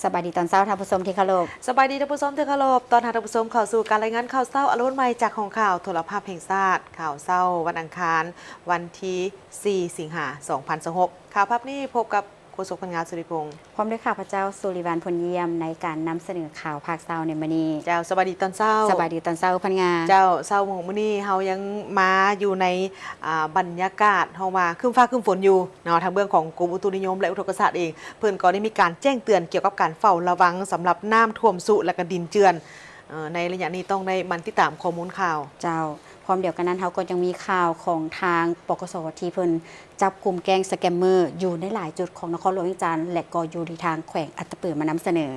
ສະບາຍດີຕອນເຊົ້າທ່ານຜູ້ຊົມທີ່ເຄົາລົບ. ສະບາຍດີທ່ານຜູ້ຊົມທີ່ເຄົາລົບ. ຕ້ອນຮັບທ່ານຜູ້ຊົມເຂົ້າສູ່ການລາຍງານຂ່າວເຊົ້າອາໂລນໃໝ່ຈາກຫ້ອງຂ່າວໂທລະພາບແຫ່ງຊາດ. ຂ່າວເຊົ້າວັນອັງຄານ ວັນທີສີ່ ສິງຫາ ສອງພັນຊາວຫົກ. ຂ່າວພາບນີ້ພົບກັບໂຄສົກພັນງາ ສຸລິພົງ ພ້ອມດ້ວຍຂ້າພະເຈົ້າ ສຸລິວັນ ພົນຢ້ຽມ ໃນການນຳສະເໜີຂ່າວພາກເຊົ້າໃນມື້ນີ້. ເຈົ້າ, ສະບາຍດີຕອນເຊົ້າ. ສະບາຍດີຕອນເຊົ້າພັນງາ. ເຈົ້າ, ເຊົ້າມື້ນີ້ເຮົາຍັງມາຢູ່ໃນ ອ່າ ບັນຍາກາດ ເຮົາວ່າຄຶ້ມຟ້າຄຶ້ມຝົນຢູ່ເນາະ. ທາງເບື້ອງຂອງກົມອຸຕຸນິຍົມ ແລະ ອຸທົກກະສາດເອງ ເພິ່ນກໍໄດ້ມີການແຈ້ງເຕືອນກ່ຽວກັບການເຝົ້າລະວັງສຳລັບນ້ຳຖ້ວມຊຸ ແລະ ກະດິນເຈື່ອນ. ເອີ ໃນໄລຍະນີ້ຕ້ອງໄດ້ໝັ່ນຕິດຕາມຂໍ້ມູນຂ່າວ. ເຈົ້າ, ພ້ອມດຽວກັນນັ້ນ ເຮົາກໍຍັງມີຂ່າວຂອງທາງ ປກສ ທີ່ເພິ່ນຈັບກຸ່ມແກ້ງສະແກມເມີຢູ່ໃນຫຼາຍຈຸດຂອງນະຄອນຫຼວງວຽງຈັນ ແລະ ກໍຢູ່ທີ່ທາງແຂວງອັດຕະປືມານຳສະເໜີ.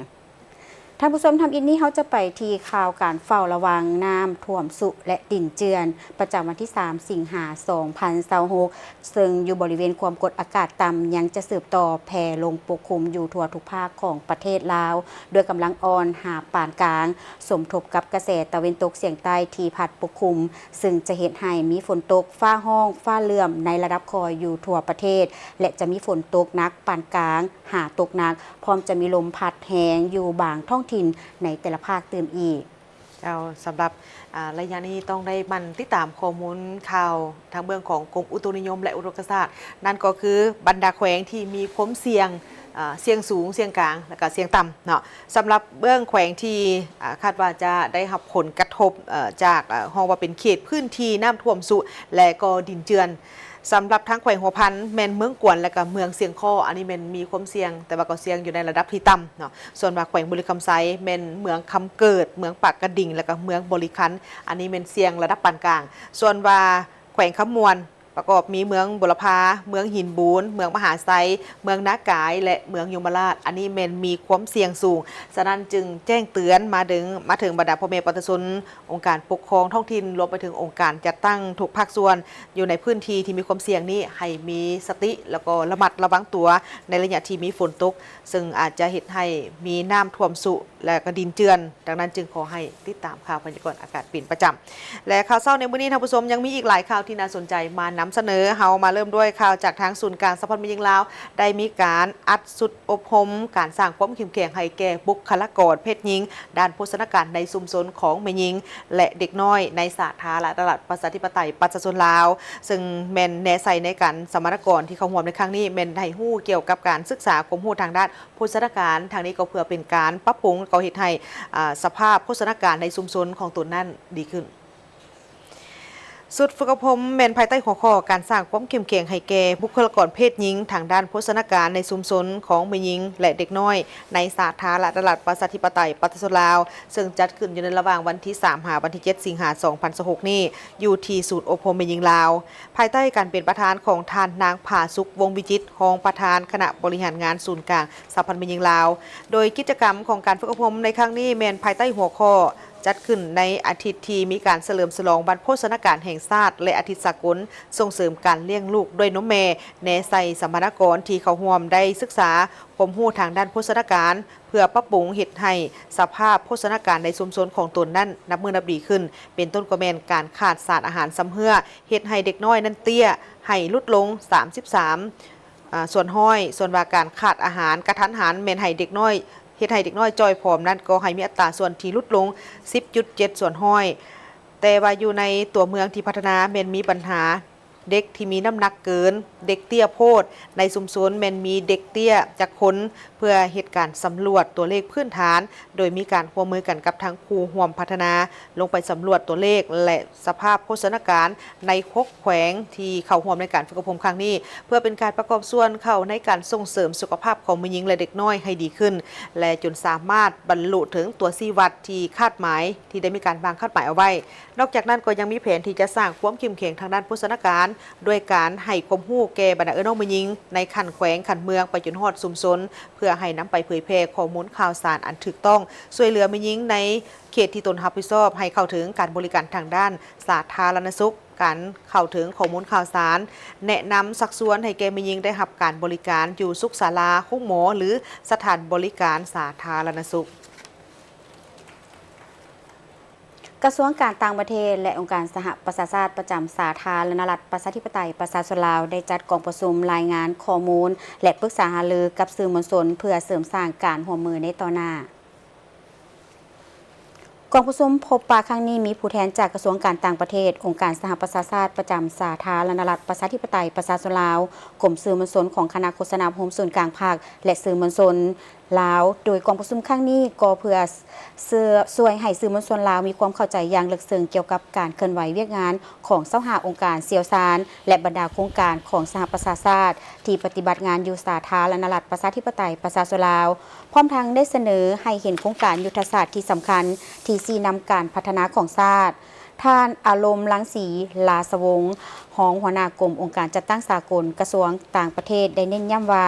ທ່ານຜູ້ຊົມ, ທຳອິດນີ້ເຮົາຈະໄປທີ່ຂ່າວການເຝົ້າລະວັງນ້ຳຖ້ວມຊຸ ແລະ ດິນເຈື່ອນ ປະຈຳວັນທີສາມ ສິງຫາ ສອງພັນຊາວຫົກ ເຊິ່ງຢູ່ບໍລິເວນຄວາມກົດອາກາດຕ່ຳຍັງຈະສືບຕໍ່ແຜ່ລົງປົກຄຸມຢູ່ທົ່ວທຸກພາກຂອງປະເທດລາວ ດ້ວຍກຳລັງອ່ອນຫາປານກາງ, ສົມທົບກັບກະແສຕາເວັນຕົກສຽງໃຕ້ທີ່ພັດປົກຄຸມ, ເຊິ່ງຈະເຮັດໃຫ້ມີຝົນຕົກ, ຟ້າຮ້ອງ, ຟ້າເຫຼື້ອມໃນລະດັບຄ່ອຍຢູ່ທົ່ວປະເທດ ແລະ ຈະມີຝົນຕົກໜັກປານກາງ ຫາຕົກໜັກ, ພ້ອມຈະມີລົມພັດແຮງຢູ່ບາງທ້ອງຖິ່ນໃນແຕ່ລະພາກຕື່ມອີກ. ເຈົ້າ, ສຳລັບ ອ່າ ໄລຍະນີ້ຕ້ອງໄດ້ໝັ່ນຕິດຕາມຂໍ້ມູນຂ່າວທາງເບື້ອງຂອງກົມອຸຕຸນິຍົມ ແລະ ອຸທົກກະສາດ, ນັ້ນກໍຄືບັນດາແຂວງທີ່ມີຄວາມສ່ຽງ ອ່າ ສ່ຽງສູງ, ສ່ຽງກາງ ແລະ ກໍສ່ຽງຕ່ຳເນາະ. ສຳລັບເບື້ອງແຂວງທີ່ ອ່າ ຄາດວ່າຈະໄດ້ຮັບຜົນກະທົບ ເອີ ຈາກ ເອີ ເຮົາວ່າເປັນເຂດພື້ນທີ່ນ້ຳຖ້ວມຊຸ ແລະ ກໍດິນເຈື່ອນ. ສຳລັບທາງແຂວງຫົວພັນແມ່ນເມືອງກວນ ແລະ ກໍເມືອງຊຽງຄໍ້, ອັນນີ້ແມ່ນມີຄວາມສ່ຽງ ແຕ່ວ່າກໍສ່ຽງຢູ່ໃນລະດັບທີ່ຕ່ຳເນາະ. ສ່ວນວ່າແຂວງບໍລິຄຳໄຊແມ່ນເມືອງຄຳເກີດ, ເມືອງປາກກະດິງ ແລະ ກໍເມືອງບໍລິຄັນ, ອັນນີ້ແມ່ນສ່ຽງລະດັບປານກາງ. ສ່ວນວ່າແຂວງຄຳມ່ວນ ປະກອບມີເມືອງບົວລະພາ, ເມືອງຫີນບູນ, ເມືອງມະຫາໄຊ, ເມືອງນາກາຍ ແລະ ເມືອງຍົມມະລາດ, ອັນນີ້ແມ່ນມີຄວາມສ່ຽງສູງ. ສະນັ້ນຈຶ່ງແຈ້ງເຕືອນມາເຖິງ ມາເຖິງບັນດາພໍ່ແມ່ປະຊາຊົນ, ອົງການປົກຄອງທ້ອງຖິ່ນ, ລວມໄປເຖິງອົງການຈັດຕັ້ງທຸກພາກສ່ວນ ຢູ່ໃນພື້ນທີ່ທີ່ມີຄວາມສ່ຽງນີ້ ໃຫ້ມີສະຕິ ແລ້ວກໍລະມັດລະວັງຕົວໃນໄລຍະທີ່ມີຝົນຕົກ, ເຊິ່ງອາດຈະເຮັດໃຫ້ມີນ້ຳຖ້ວມຊຸ ແລະ ກໍດິນເຈື່ອນ. ດັ່ງນັ້ນຈຶ່ງຂໍໃຫ້ຕິດຕາມຂ່າວພະຍາກອນອາກາດເປັນປະຈຳ. ແລະ ຂ່າວເຊົ້າໃນມື້ນີ້ ທ່ານຜູ້ຊົມ ຍັງມີອີກຫຼາຍຂ່າວທີ່ໜ້າສົນໃຈມານຳສະເໜີ. ເຮົາມາເລີ່ມດ້ວຍຂ່າວຈາກທາງສູນກາງສະຫະພັນແມ່ຍິງລາວ ໄດ້ມີການອັດຊຸດອົບຮົມການສ້າງຄວາມເຂັ້ມແຂງໃຫ້ແກ່ບຸກຄະລາກອນເພດຍິງ ດ້ານໂພຊະນາການໃນຊຸມຊົນຂອງແມ່ຍິງ ແລະ ເດັກນ້ອຍໃນສາທາລະນະລັດ ປະຊາທິປະໄຕ ປະຊາຊົນລາວ, ເຊິ່ງແມ່ນແນໃສ່ໃນການສຳມະນາກອນທີ່ເຂົ້າຮ່ວມໃນຄັ້ງນີ້ ແມ່ນໃຫ້ຮູ້ກ່ຽວກັບການສຶກສາຄວາມຮູ້ທາງດ້ານ ໂພຊະນາການ, ທາງນີ້ກໍເພື່ອເປັນການປັບປຸງ ແລະ ກໍເຮັດໃຫ້ ອາ ສະພາບໂພຊະນາການໃນຊຸມຊົນຂອງຕົນນັ້ນດີຂຶ້ນ. ຊຸດຝຶກອົບຮົມແມ່ນພາຍໃຕ້ຫົວຂໍ້ ການສ້າງຄວາມເຂັ້ມແຂງໃຫ້ແກ່ບຸກຄະລາກອນເພດຍິງທາງດ້ານໂພຊະນາການໃນຊຸມຊົນຂອງແມ່ຍິງ ແລະ ເດັກນ້ອຍໃນສາທາລະນະລັດ ປະຊາທິປະໄຕ ປະຊາຊົນລາວ, ເຊິ່ງຈັດຂຶ້ນຢູ່ໃນລະຫວ່າງວັນທີສາມ ຫາ ວັນທີເຈັດ ສິງຫາ ສອງພັນຊາວຫົກນີ້ ຢູ່ທີ່ສູນອົບຮົມແມ່ຍິງລາວ. ພາຍໃຕ້ການເປັນປະທານຂອງທ່ານນາງ ຜາສຸກ ວົງວິຈິດ ຮອງປະທານຄະນະບໍລິຫານງານສູນກາງສະຫະພັນແມ່ຍິງລາວ, ໂດຍກິດຈະກຳຂອງການຝຶກອົບຮົມໃນຄັ້ງນີ້ແມ່ນພາຍໃຕ້ຫົວຂໍ້ ຈັດຂຶ້ນໃນອາທິດທີ່ມີການສະເຫຼີມສະຫຼອງວັນໂພຊະນາການແຫ່ງຊາດ ແລະ ອາທິດສາກົນສົ່ງເສີມການລ້ຽງລູກດ້ວຍນົມແມ່, ແນໃສ່ສຳມະນາກອນທີ່ເຂົ້າຮ່ວມໄດ້ສຶກສາຄວາມຮູ້ທາງດ້ານໂພຊະນາການ ເພື່ອປັບປຸງເຮັດໃຫ້ສະພາບໂພຊະນາການໃນຊຸມຊົນຂອງຕົນນັ້ນນັບມື້ນັບດີຂຶ້ນ, ເປັນຕົ້ນກໍແມ່ນການຂາດສານອາຫານຊຳເຮື້ອ ເຮັດໃຫ້ເດັກນ້ອຍນັ້ນເຕ້ຍ ໃຫ້ຫຼຸດລົງສາມສິບສາມ ອາ ສ່ວນຮ້ອຍ, ສ່ວນວ່າການຂາດອາຫານກະທັນຫັນແມ່ນໃຫ້ເດັກນ້ອຍ ເຮັດໃຫ້ເດັກນ້ອຍຈ່ອຍຜອມນັ້ນ ກໍໃຫ້ມີອັດຕາສ່ວນທີ່ຫຼຸດລົງສິບຈຸດເຈັດສ່ວນຮ້ອຍ. ແຕ່ວ່າຢູ່ໃນຕົວເມືອງທີ່ພັດທະນາແມ່ນມີບັນຫາ ເດັກທີ່ມີນ້ຳໜັກເກີນ, ເດັກເຕ້ຍໂພດ, ໃນຊຸມຊົນແມ່ນມີເດັກເຕ້ຍຈັກຄົນ, ເພື່ອເຮັດການສຳຫຼວດຕົວເລກພື້ນຖານ, ໂດຍມີການຮ່ວມມືກັນກັບທາງຄູ່ຮ່ວມພັດທະນາ ລົງໄປສຳຫຼວດຕົວເລກ ແລະ ສະພາບໂພຊະນາການໃນຫົກແຂວງທີ່ເຂົ້າຮ່ວມໃນການຝຶກອົບຮົມຄັ້ງນີ້, ເພື່ອເປັນການປະກອບສ່ວນເຂົ້າໃນການສົ່ງເສີມສຸຂະພາບຂອງແມ່ຍິງ ແລະ ເດັກນ້ອຍໃຫ້ດີຂຶ້ນ ແລະ ຈົນສາມາດບັນລຸເຖິງຕົວຊີ້ວັດທີ່ຄາດໝາຍ ທີ່ໄດ້ມີການວາງຄາດໝາຍເອົາໄວ້. ນອກຈາກນັ້ນກໍຍັງມີແຜນທີ່ຈະສ້າງຄວາມເຂັ້ມແຂງທາງດ້ານໂພຊະນາການ ດ້ວຍການໃຫ້ຄວາມຮູ້ແກ່ບັນດາເອື້ອຍນ້ອງແມ່ຍິງໃນຂັ້ນແຂວງ, ຂັ້ນເມືອງ ໄປຈົນຮອດຊຸມຊົນ, ເພື່ອໃຫ້ນຳໄປເຜີຍແຜ່ຂໍ້ມູນຂ່າວສານອັນຖືກຕ້ອງ, ຊ່ວຍເຫຼືອແມ່ຍິງໃນເຂດທີ່ຕົນຮັບຜິດຊອບໃຫ້ເຂົ້າເຖິງການບໍລິການທາງດ້ານສາທາລະນະສຸກ, ການເຂົ້າເຖິງຂໍ້ມູນຂ່າວສານ, ແນະນຳຊັກຊວນໃຫ້ແກ່ແມ່ຍິງໄດ້ຮັບການບໍລິການຢູ່ສຸກສາລາ, ໂຮງໝໍ ຫຼື ສະຖານບໍລິການສາທາລະນະສຸກ. ກະຊວງການຕ່າງປະເທດ ແລະ ອົງການສະຫະປະຊາຊາດປະຈຳສາທາລະນະລັດ ປະຊາທິປະໄຕ ປະຊາຊົນລາວ ໄດ້ຈັດກອງປະຊຸມລາຍງານຂໍ້ມູນ ແລະ ປຶກສາຫາລືກັບສື່ມວນຊົນ ເພື່ອເສີມສ້າງການຮ່ວມມືໃນຕໍ່ໜ້າ. ກອງປະຊຸມພົບປະຄັ້ງນີ້ມີຜູ້ແທນຈາກກະຊວງການຕ່າງປະເທດ, ອົງການສະຫະປະຊາຊາດປະຈຳສາທາລະນະລັດ ປະຊາທິປະໄຕ ປະຊາຊົນລາວ, ກົມສື່ມວນຊົນຂອງຄະນະໂຄສະນາອົບຮົມສູນກາງພັກ ແລະ ສື່ມວນຊົນ ລາວ, ໂດຍກອງປະຊຸມຄັ້ງນີ້ກໍເພື່ອເພື່ອຊ່ວຍໃຫ້ສື່ມວນຊົນລາວມີຄວາມເຂົ້າໃຈຢ່າງເລິກເຊິ່ງກ່ຽວກັບການເຄື່ອນໄຫວວຽກງານຂອງຊາວຫ້າອົງການຊ່ຽວຊານ ແລະ ບັນດາໂຄງການຂອງສະຫະປະຊາຊາດທີ່ປະຕິບັດງານຢູ່ສາທາລະນະລັດ ປະຊາທິປະໄຕ ປະຊາຊົນລາວ, ພ້ອມທັງໄດ້ສະເໜີໃຫ້ເຫັນໂຄງການຍຸດທະສາດທີ່ສຳຄັນທີ່ຊີ້ນຳການພັດທະນາຂອງຊາດ. ທ່ານ ອາລົມ ລັງສີ ລາຊະວົງ, ຮອງຫົວໜ້າກົມອົງການຈັດຕັ້ງສາກົນ ກະຊວງຕ່າງປະເທດ ໄດ້ເນັ້ນຢ້ຳວ່າ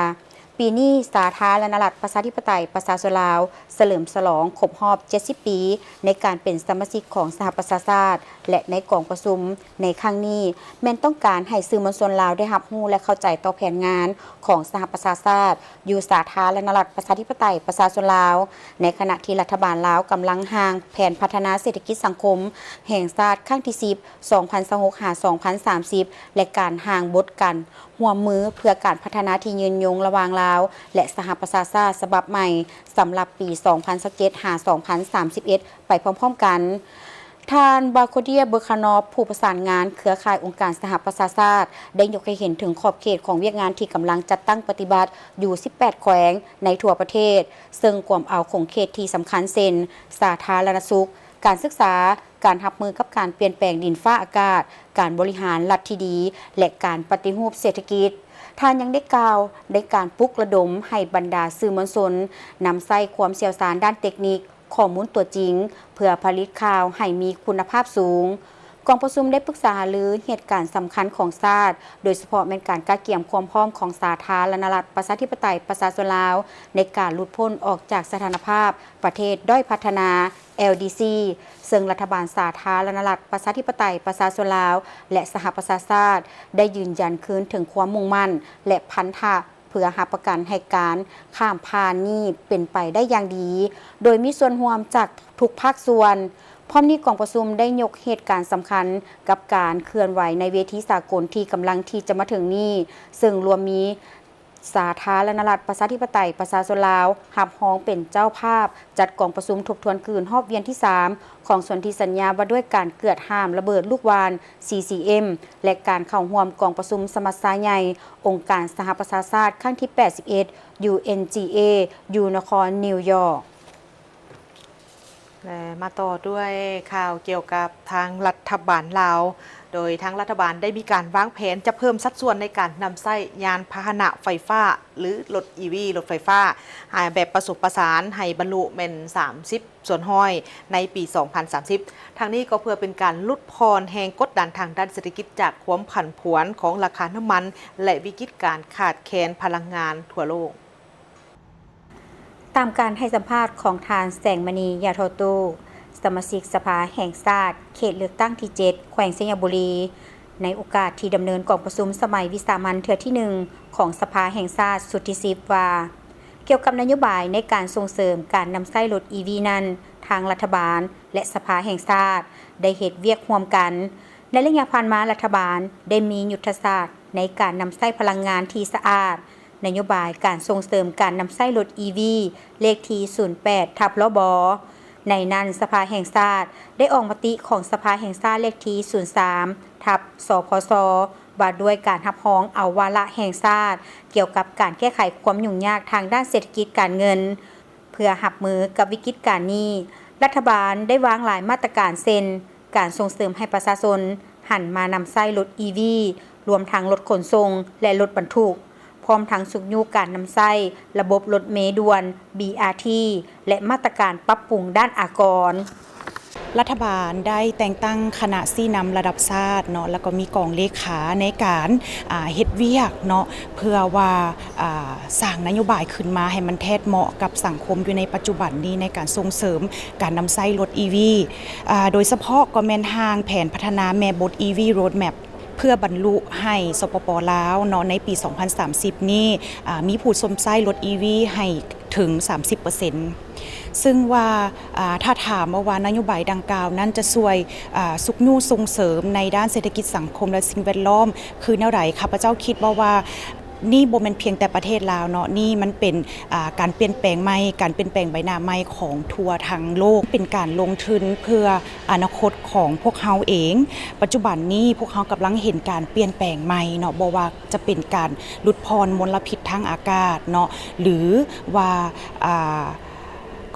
ປີນີ້ສາທາລະນະລັດ ປະຊາທິປະໄຕ ປະຊາຊົນລາວ ສະເຫຼີມສະຫຼອງຄົບຮອບເຈັດສິບປີ ໃນການເປັນສະມາຊິກຂອງສະຫະປະຊາຊາດ ແລະ ໃນກອງປະຊຸມໃນຄັ້ງນີ້ ແມ່ນຕ້ອງການໃຫ້ສື່ມວນຊົນລາວໄດ້ຮັບຮູ້ ແລະ ເຂົ້າໃຈຕໍ່ແຜນງານຂອງສະຫະປະຊາຊາດ ຢູ່ສາທາລະນະລັດ ປະຊາທິປະໄຕ ປະຊາຊົນລາວ, ໃນຂະນະທີ່ລັດຖະບານລາວກຳລັງຮ່າງແຜນພັດທະນາເສດຖະກິດສັງຄົມແຫ່ງຊາດຄັ້ງທີສິບ ສອງພັນຊາວຫົກ ຫາ ສອງພັນສາມສິບ ແລະ ການຮ່າງບົດການຮ່ວມມືເພື່ອການພັດທະນາທີ່ຍືນຍົງລະຫວ່າງລາວ ແລະ ສະຫະປະຊາຊາດສະບັບໃໝ່ ສຳລັບປີສອງພັນຊາວເຈັດ ຫາ ສອງພັນສາມສິບເອັດ ໄປພ້ອມໆກັນ. ທ່ານ ບາໂຄເດຍ ເບີຄານອບ ຜູ້ປະສານງານເຄືອຂ່າຍອົງການສະຫະປະຊາຊາດ ໄດ້ຍົກໃຫ້ເຫັນເຖິງຂອບເຂດຂອງວຽກງານທີ່ກຳລັງຈັດຕັ້ງປະຕິບັດຢູ່ສິບແປດແຂວງໃນທົ່ວປະເທດ, ເຊິ່ງກວມເອົາຂົງເຂດທີ່ສຳຄັນເຊັ່ນ ສາທາລະນະສຸກ, ການສຶກສາ, ການຮັບມືກັບການປ່ຽນແປງດິນຟ້າອາກາດ, ການບໍລິຫານລັດທີ່ດີ ແລະ ການປະຕິຮູບເສດຖະກິດ. ທ່ານຍັງໄດ້ກ່າວໃນການປຸກລະດົມໃຫ້ບັນດາສື່ມວນຊົນນຳໃຊ້ຄວາມຊ່ຽວຊານດ້ານເຕັກນິກ, ຂໍ້ມູນຕົວຈິງ ເພື່ອຜະລິດຂ່າວໃຫ້ມີຄຸນນະພາບສູງ. ກອງປະຊຸມໄດ້ປຶກສາຫາລືເຫດການສຳຄັນຂອງຊາດ, ໂດຍສະເພາະແມ່ນການກະກຽມຄວາມພ້ອມຂອງສາທາລະນະລັດ ປະຊາທິປະໄຕ ປະຊາຊົນລາວ ໃນການຫຼຸດພົ້ນອອກຈາກສະຖານະພາບປະເທດດ້ອຍພັດທະນາ ແອລດີຊີ ເຊິ່ງລັດຖະບານສາທາລະນະລັດ ປະຊາທິປະໄຕ ປະຊາຊົນລາວ ແລະ ສະຫະປະຊາຊາດ ໄດ້ຢືນຢັນຄືນເຖິງຄວາມມຸ່ງໝັ້ນ ແລະ ພັນທະ ເພື່ອຮັບປະກັນໃຫ້ການຂ້າມຜ່ານນີ້ເປັນໄປໄດ້ຢ່າງດີ, ໂດຍມີສ່ວນຮ່ວມຈາກທຸກພາກສ່ວນ. ພ້ອມນີ້ກອງປະຊຸມໄດ້ຍົກເຫດການສຳຄັນກັບການເຄື່ອນໄຫວໃນເວທີສາກົນທີ່ກຳລັງທີ່ຈະມາເຖິງນີ້, ເຊິ່ງລວມມີ ສາທາລະນະລັດ ປະຊາທິປະໄຕ ປະຊາຊົນລາວ ຮັບຮອງເປັນເຈົ້າພາບຈັດກອງປະຊຸມທົບທວນຄືນຮອບວຽນທີສາມ ຂອງສົນທິສັນຍາວ່າດ້ວຍການເກືອດຫ້າມລະເບີດລູກຫວ່ານ ຊີຊີເອັມ ແລະ ການເຂົ້າຮ່ວມກອງປະຊຸມສະມັດຊາໃຫຍ່ອົງການສະຫະປະຊາຊາດຄັ້ງທີແປດສິບເອັດ ຢູເອັນຈີເອ ຢູ່ນະຄອນນິວຢອກ. ແລະ ມາຕໍ່ດ້ວຍຂ່າວກ່ຽວກັບທາງລັດຖະບານລາວ, ໂດຍທາງລັດຖະບານໄດ້ມີການວາງແຜນຈະເພີ່ມສັດສ່ວນໃນການນຳໃຊ້ຍານພາຫະນະໄຟຟ້າ ຫຼື ລົດອີວີ ລົດໄຟຟ້າ ອາ ແບບປະສົມປະສານໃຫ້ບັນລຸແມ່ນສາມສິບສ່ວນຮ້ອຍໃນປີສອງພັນສາມສິບ. ທັງນີ້ກໍເພື່ອເປັນການຫຼຸດຜ່ອນແຮງກົດດັນທາງດ້ານເສດຖະກິດຈາກຄວາມຜັນຜວນຂອງລາຄານ້ຳມັນ ແລະ ວິກິດການຂາດແຄນພະລັງງານທົ່ວໂລກ. ຕາມການໃຫ້ສຳພາດຂອງທ່ານ ແສງມະນີ ຢາທໍ່ຕູ້ ສະມາຊິກສະພາແຫ່ງຊາດ ເຂດເລືອກຕັ້ງທີເຈັດ ແຂວງໄຊຍະບູລີ ໃນໂອກາດທີ່ດຳເນີນກອງປະຊຸມສະໄໝວິສາມັນເທື່ອທີໜຶ່ງ ຂອງສະພາແຫ່ງຊາດຊຸດທີສິບ ວ່າ ກ່ຽວກັບນະໂຍບາຍໃນການສົ່ງເສີມການນຳໃຊ້ລົດອີວີນັ້ນ, ທາງລັດຖະບານ ແລະ ສະພາແຫ່ງຊາດ ໄດ້ເຮັດວຽກຮ່ວມກັນ. ໃນໄລຍະຜ່ານມາ, ລັດຖະບານໄດ້ມີຍຸດທະສາດໃນການນຳໃຊ້ພະລັງງານທີ່ສະອາດ, ນະໂຍບາຍການສົ່ງເສີມການນຳໃຊ້ລົດອີວີ ເລກທີສູນແປດ ທັບ ລບ ໃນນັ້ນ, ສະພາແຫ່ງຊາດໄດ້ອອກມະຕິຂອງສະພາແຫ່ງຊາດເລກທີສູນສາມ ທັບ ສພຊ ວ່າດ້ວຍການຮັບຮອງເອົາວາລະແຫ່ງຊາດກ່ຽວກັບການແກ້ໄຂຄວາມຫຍຸ້ງຍາກທາງດ້ານເສດຖະກິດການເງິນ. ເພື່ອຮັບມືກັບວິກິດການນີ້, ລັດຖະບານໄດ້ວາງຫຼາຍມາດຕະການ ເຊັ່ນ ການສົ່ງເສີມໃຫ້ປະຊາຊົນຫັນມານຳໃຊ້ລົດອີວີ ລວມທັງລົດຂົນສົ່ງ ແລະ ລົດບັນທຸກ, ພ້ອມທັງຊຸກຍູ້ການນຳໃຊ້ລະບົບລົດເມດ່ວນ ບີອາທີ ແລະ ມາດຕະການປັບປຸງດ້ານອາກອນ. ລັດຖະບານໄດ້ແຕ່ງຕັ້ງຄະນະຊີ້ນຳລະດັບຊາດເນາະ ແລ້ວກໍມີກອງເລຂາໃນການ ອ່າ ເຮັດວຽກເນາະ ເພື່ອວ່າ ອ່າ ສ້າງນະໂຍບາຍຂຶ້ນມາໃຫ້ມັນແທດເໝາະກັບສັງຄົມຢູ່ໃນປັດຈຸບັນນີ້ ໃນການສົ່ງເສີມການນຳໃຊ້ລົດອີວີ ອ່າ ໂດຍສະເພາະກໍແມ່ນຮ່າງແຜນພັດທະນາແມ່ບົດອີວີ ໂຣດແມັບ ເພື່ອບັນລຸໃຫ້ ສປປ ລາວ ເນາະ ໃນປີສອງພັນສາມສິບນີ້ ອ່າ ມີຜູ້ຊົມໃຊ້ລົດອີວີໃຫ້ ເຖິງສາມສິບເປີເຊັນ ຊຶ່ງວ່າ ອາ ຖ້າຖາມມາວ່ານະໂຍບາຍດັ່ງກ່າວນັ້ນຈະຊ່ວຍ ອາ ຊຸກຍູ້ສົ່ງເສີມໃນດ້ານເສດຖະກິດສັງຄົມ ແລະ ສິ່ງແວດລ້ອມຄືແນວໃດ, ຂ້າພະເຈົ້າຄິດວ່າ ວ່ານີ້ບໍ່ແມ່ນພຽງແຕ່ປະເທດລາວເນາະ, ນີ້ມັນເປັນ ອາ ການປ່ຽນແປງໃໝ່, ການປ່ຽນແປງໃບໜ້າໃໝ່ຂອງທົ່ວທັງໂລກ, ເປັນການລົງທຶນເພື່ອອະນາຄົດຂອງພວກເຮົາເອງ. ປັດຈຸບັນນີ້ພວກເຮົາກຳລັງເຫັນການປ່ຽນແປງໃໝ່ເນາະ, ບໍ່ວ່າ ຈະເປັນການຫຼຸດຜ່ອນມົນລະພິດທາງອາກາດເນາະ ຫຼືວ່າ ອາ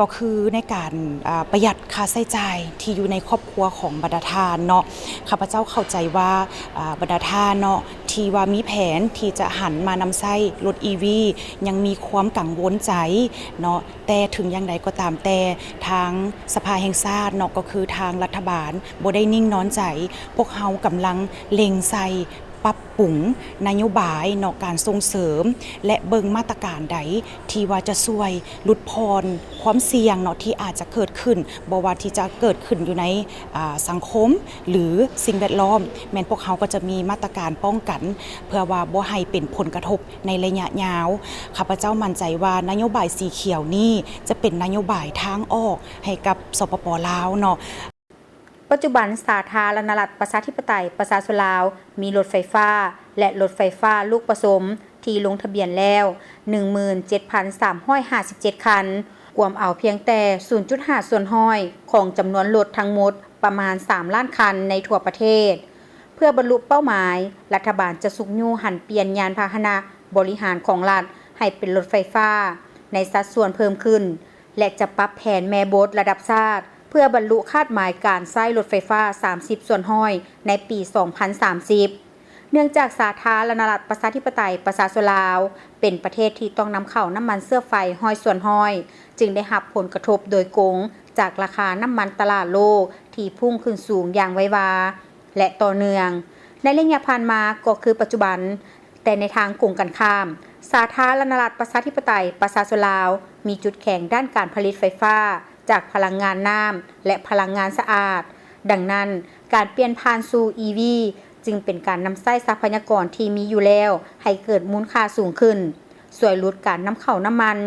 ກໍຄືໃນການ ອາ ປະຢັດຄ່າໃຊ້ຈ່າຍທີ່ຢູ່ໃນຄອບຄົວຂອງບັນດາທ່ານເນາະ. ຂ້າພະເຈົ້າເຂົ້າໃຈວ່າ ອາ ບັນດາທ່ານເນາະ ທີ່ວ່າມີແຜນທີ່ຈະຫັນມານຳໃຊ້ລົດອີວີ ຍັງມີຄວາມກັງວົນໃຈເນາະ, ແຕ່ເຖິງຢ່າງໃດກໍຕາມແຕ່ ທາງສະພາແຫ່ງຊາດເນາະ ກໍຄືທາງລັດຖະບານບໍ່ໄດ້ນິ່ງນອນໃຈ. ພວກເຮົາກຳລັງເລັ່ງໃສ່ ປັບປຸງນະໂຍບາຍເນາະ ການສົ່ງເສີມ ແລະ ເບິ່ງມາດຕະການໃດທີ່ວ່າຈະຊ່ວຍຫຼຸດຜ່ອນຄວາມສ່ຽງເນາະ ທີ່ອາດຈະເກີດຂຶ້ນ, ບໍ່ວ່າທີ່ຈະເກີດຂຶ້ນຢູ່ໃນ ອາ ສັງຄົມ ຫຼື ສິ່ງແວດລ້ອມ, ແມ່ນພວກເຮົາກໍຈະມີມາດຕະການປ້ອງກັນ ເພື່ອວ່າບໍ່ໃຫ້ເປັນຜົນກະທົບໃນໄລຍະຍາວ. ຂ້າພະເຈົ້າໝັ້ນໃຈວ່ານະໂຍບາຍສີຂຽວນີ້ຈະເປັນນະໂຍບາຍທາງອອກໃຫ້ກັບ ສປປ ລາວເນາະ. ປັດຈຸບັນ ສາທາລະນະລັດ ປະຊາທິປະໄຕ ປະຊາຊົນລາວ ມີລົດໄຟຟ້າ ແລະ ລົດໄຟຟ້າລູກປະສົມທີ່ລົງທະບຽນແລ້ວ ໜຶ່ງໝື່ນເຈັດພັນສາມຮ້ອຍຫ້າສິບເຈັດຄັນ, ກວມເອົາພຽງແຕ່ສູນຈຸດຫ້າສ່ວນຮ້ອຍຂອງຈຳນວນລົດທັງໝົດປະມານສາມລ້ານຄັນໃນທົ່ວປະເທດ. ເພື່ອບັນລຸເປົ້າໝາຍ, ລັດຖະບານຈະຊຸກຍູ້ຫັນປ່ຽນຍານພາຫະນະບໍລິຫານຂອງລັດໃຫ້ເປັນລົດໄຟຟ້າໃນສັດສ່ວນເພີ່ມຂຶ້ນ ແລະ ຈະປັບແຜນແມ່ບົດລະດັບຊາດ ເພື່ອບັນລຸຄາດໝາຍການໃຊ້ລົດໄຟຟ້າສາມສິບສ່ວນຮ້ອຍໃນປີສອງພັນສາມສິບ. ເນື່ອງຈາກສາທາລະນະລັດ ປະຊາທິປະໄຕ ປະຊາຊົນລາວ ເປັນປະເທດທີ່ຕ້ອງນຳເຂົ້ານ້ຳມັນເຊື້ອໄຟຮ້ອຍສ່ວນຮ້ອຍ ຈຶ່ງໄດ້ຮັບຜົນກະທົບໂດຍກົງຈາກລາຄານ້ຳມັນຕະຫຼາດໂລກທີ່ພຸ່ງຂຶ້ນສູງຢ່າງໄວວາ ແລະ ຕໍ່ເນື່ອງ ໃນໄລຍະຜ່ານມາກໍຄືປັດຈຸບັນ. ແຕ່ໃນທາງກົງກັນຂ້າມ, ສາທາລະນະລັດ ປະຊາທິປະໄຕ ປະຊາຊົນລາວ ມີຈຸດແຂງດ້ານການຜະລິດໄຟຟ້າຈາກພະລັງງານນ້ຳ ແລະ ພະລັງງານສະອາດ. ດັ່ງນັ້ນ, ການປ່ຽນຜ່ານສູ່ອີວີ ຈຶ່ງເປັນການນຳໃຊ້ຊັບພະຍາກອນທີ່ມີຢູ່ແລ້ວໃຫ້ເກີດມູນຄ່າສູງຂຶ້ນ, ຊ່ວຍຫຼຸດການນຳເຂົ້ານ້ຳມັນ,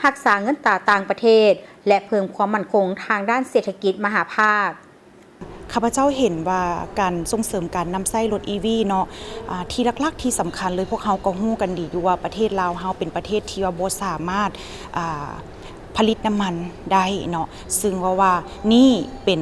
ຮັກສາເງິນຕາຕ່າງປະເທດ ແລະ ເພີ່ມຄວາມໝັ້ນຄົງທາງດ້ານເສດຖະກິດມະຫາພາກ. ຂ້າພະເຈົ້າເຫັນວ່າການສົ່ງເສີມການນຳໃຊ້ລົດອີວີເນາະ, ອາ ທີ່ຫຼັກໆທີ່ສຳຄັນເລີຍ ພວກເຮົາກໍຮູ້ກັນດີຢູ່ວ່າປະເທດລາວເຮົາເປັນປະເທດທີ່ວ່າບໍ່ສາມາດ ອາ ຜະລິດນ້ຳມັນໄດ້ເນາະ, ຊຶ່ງວ່າ ວ່ານີ້ເປັນ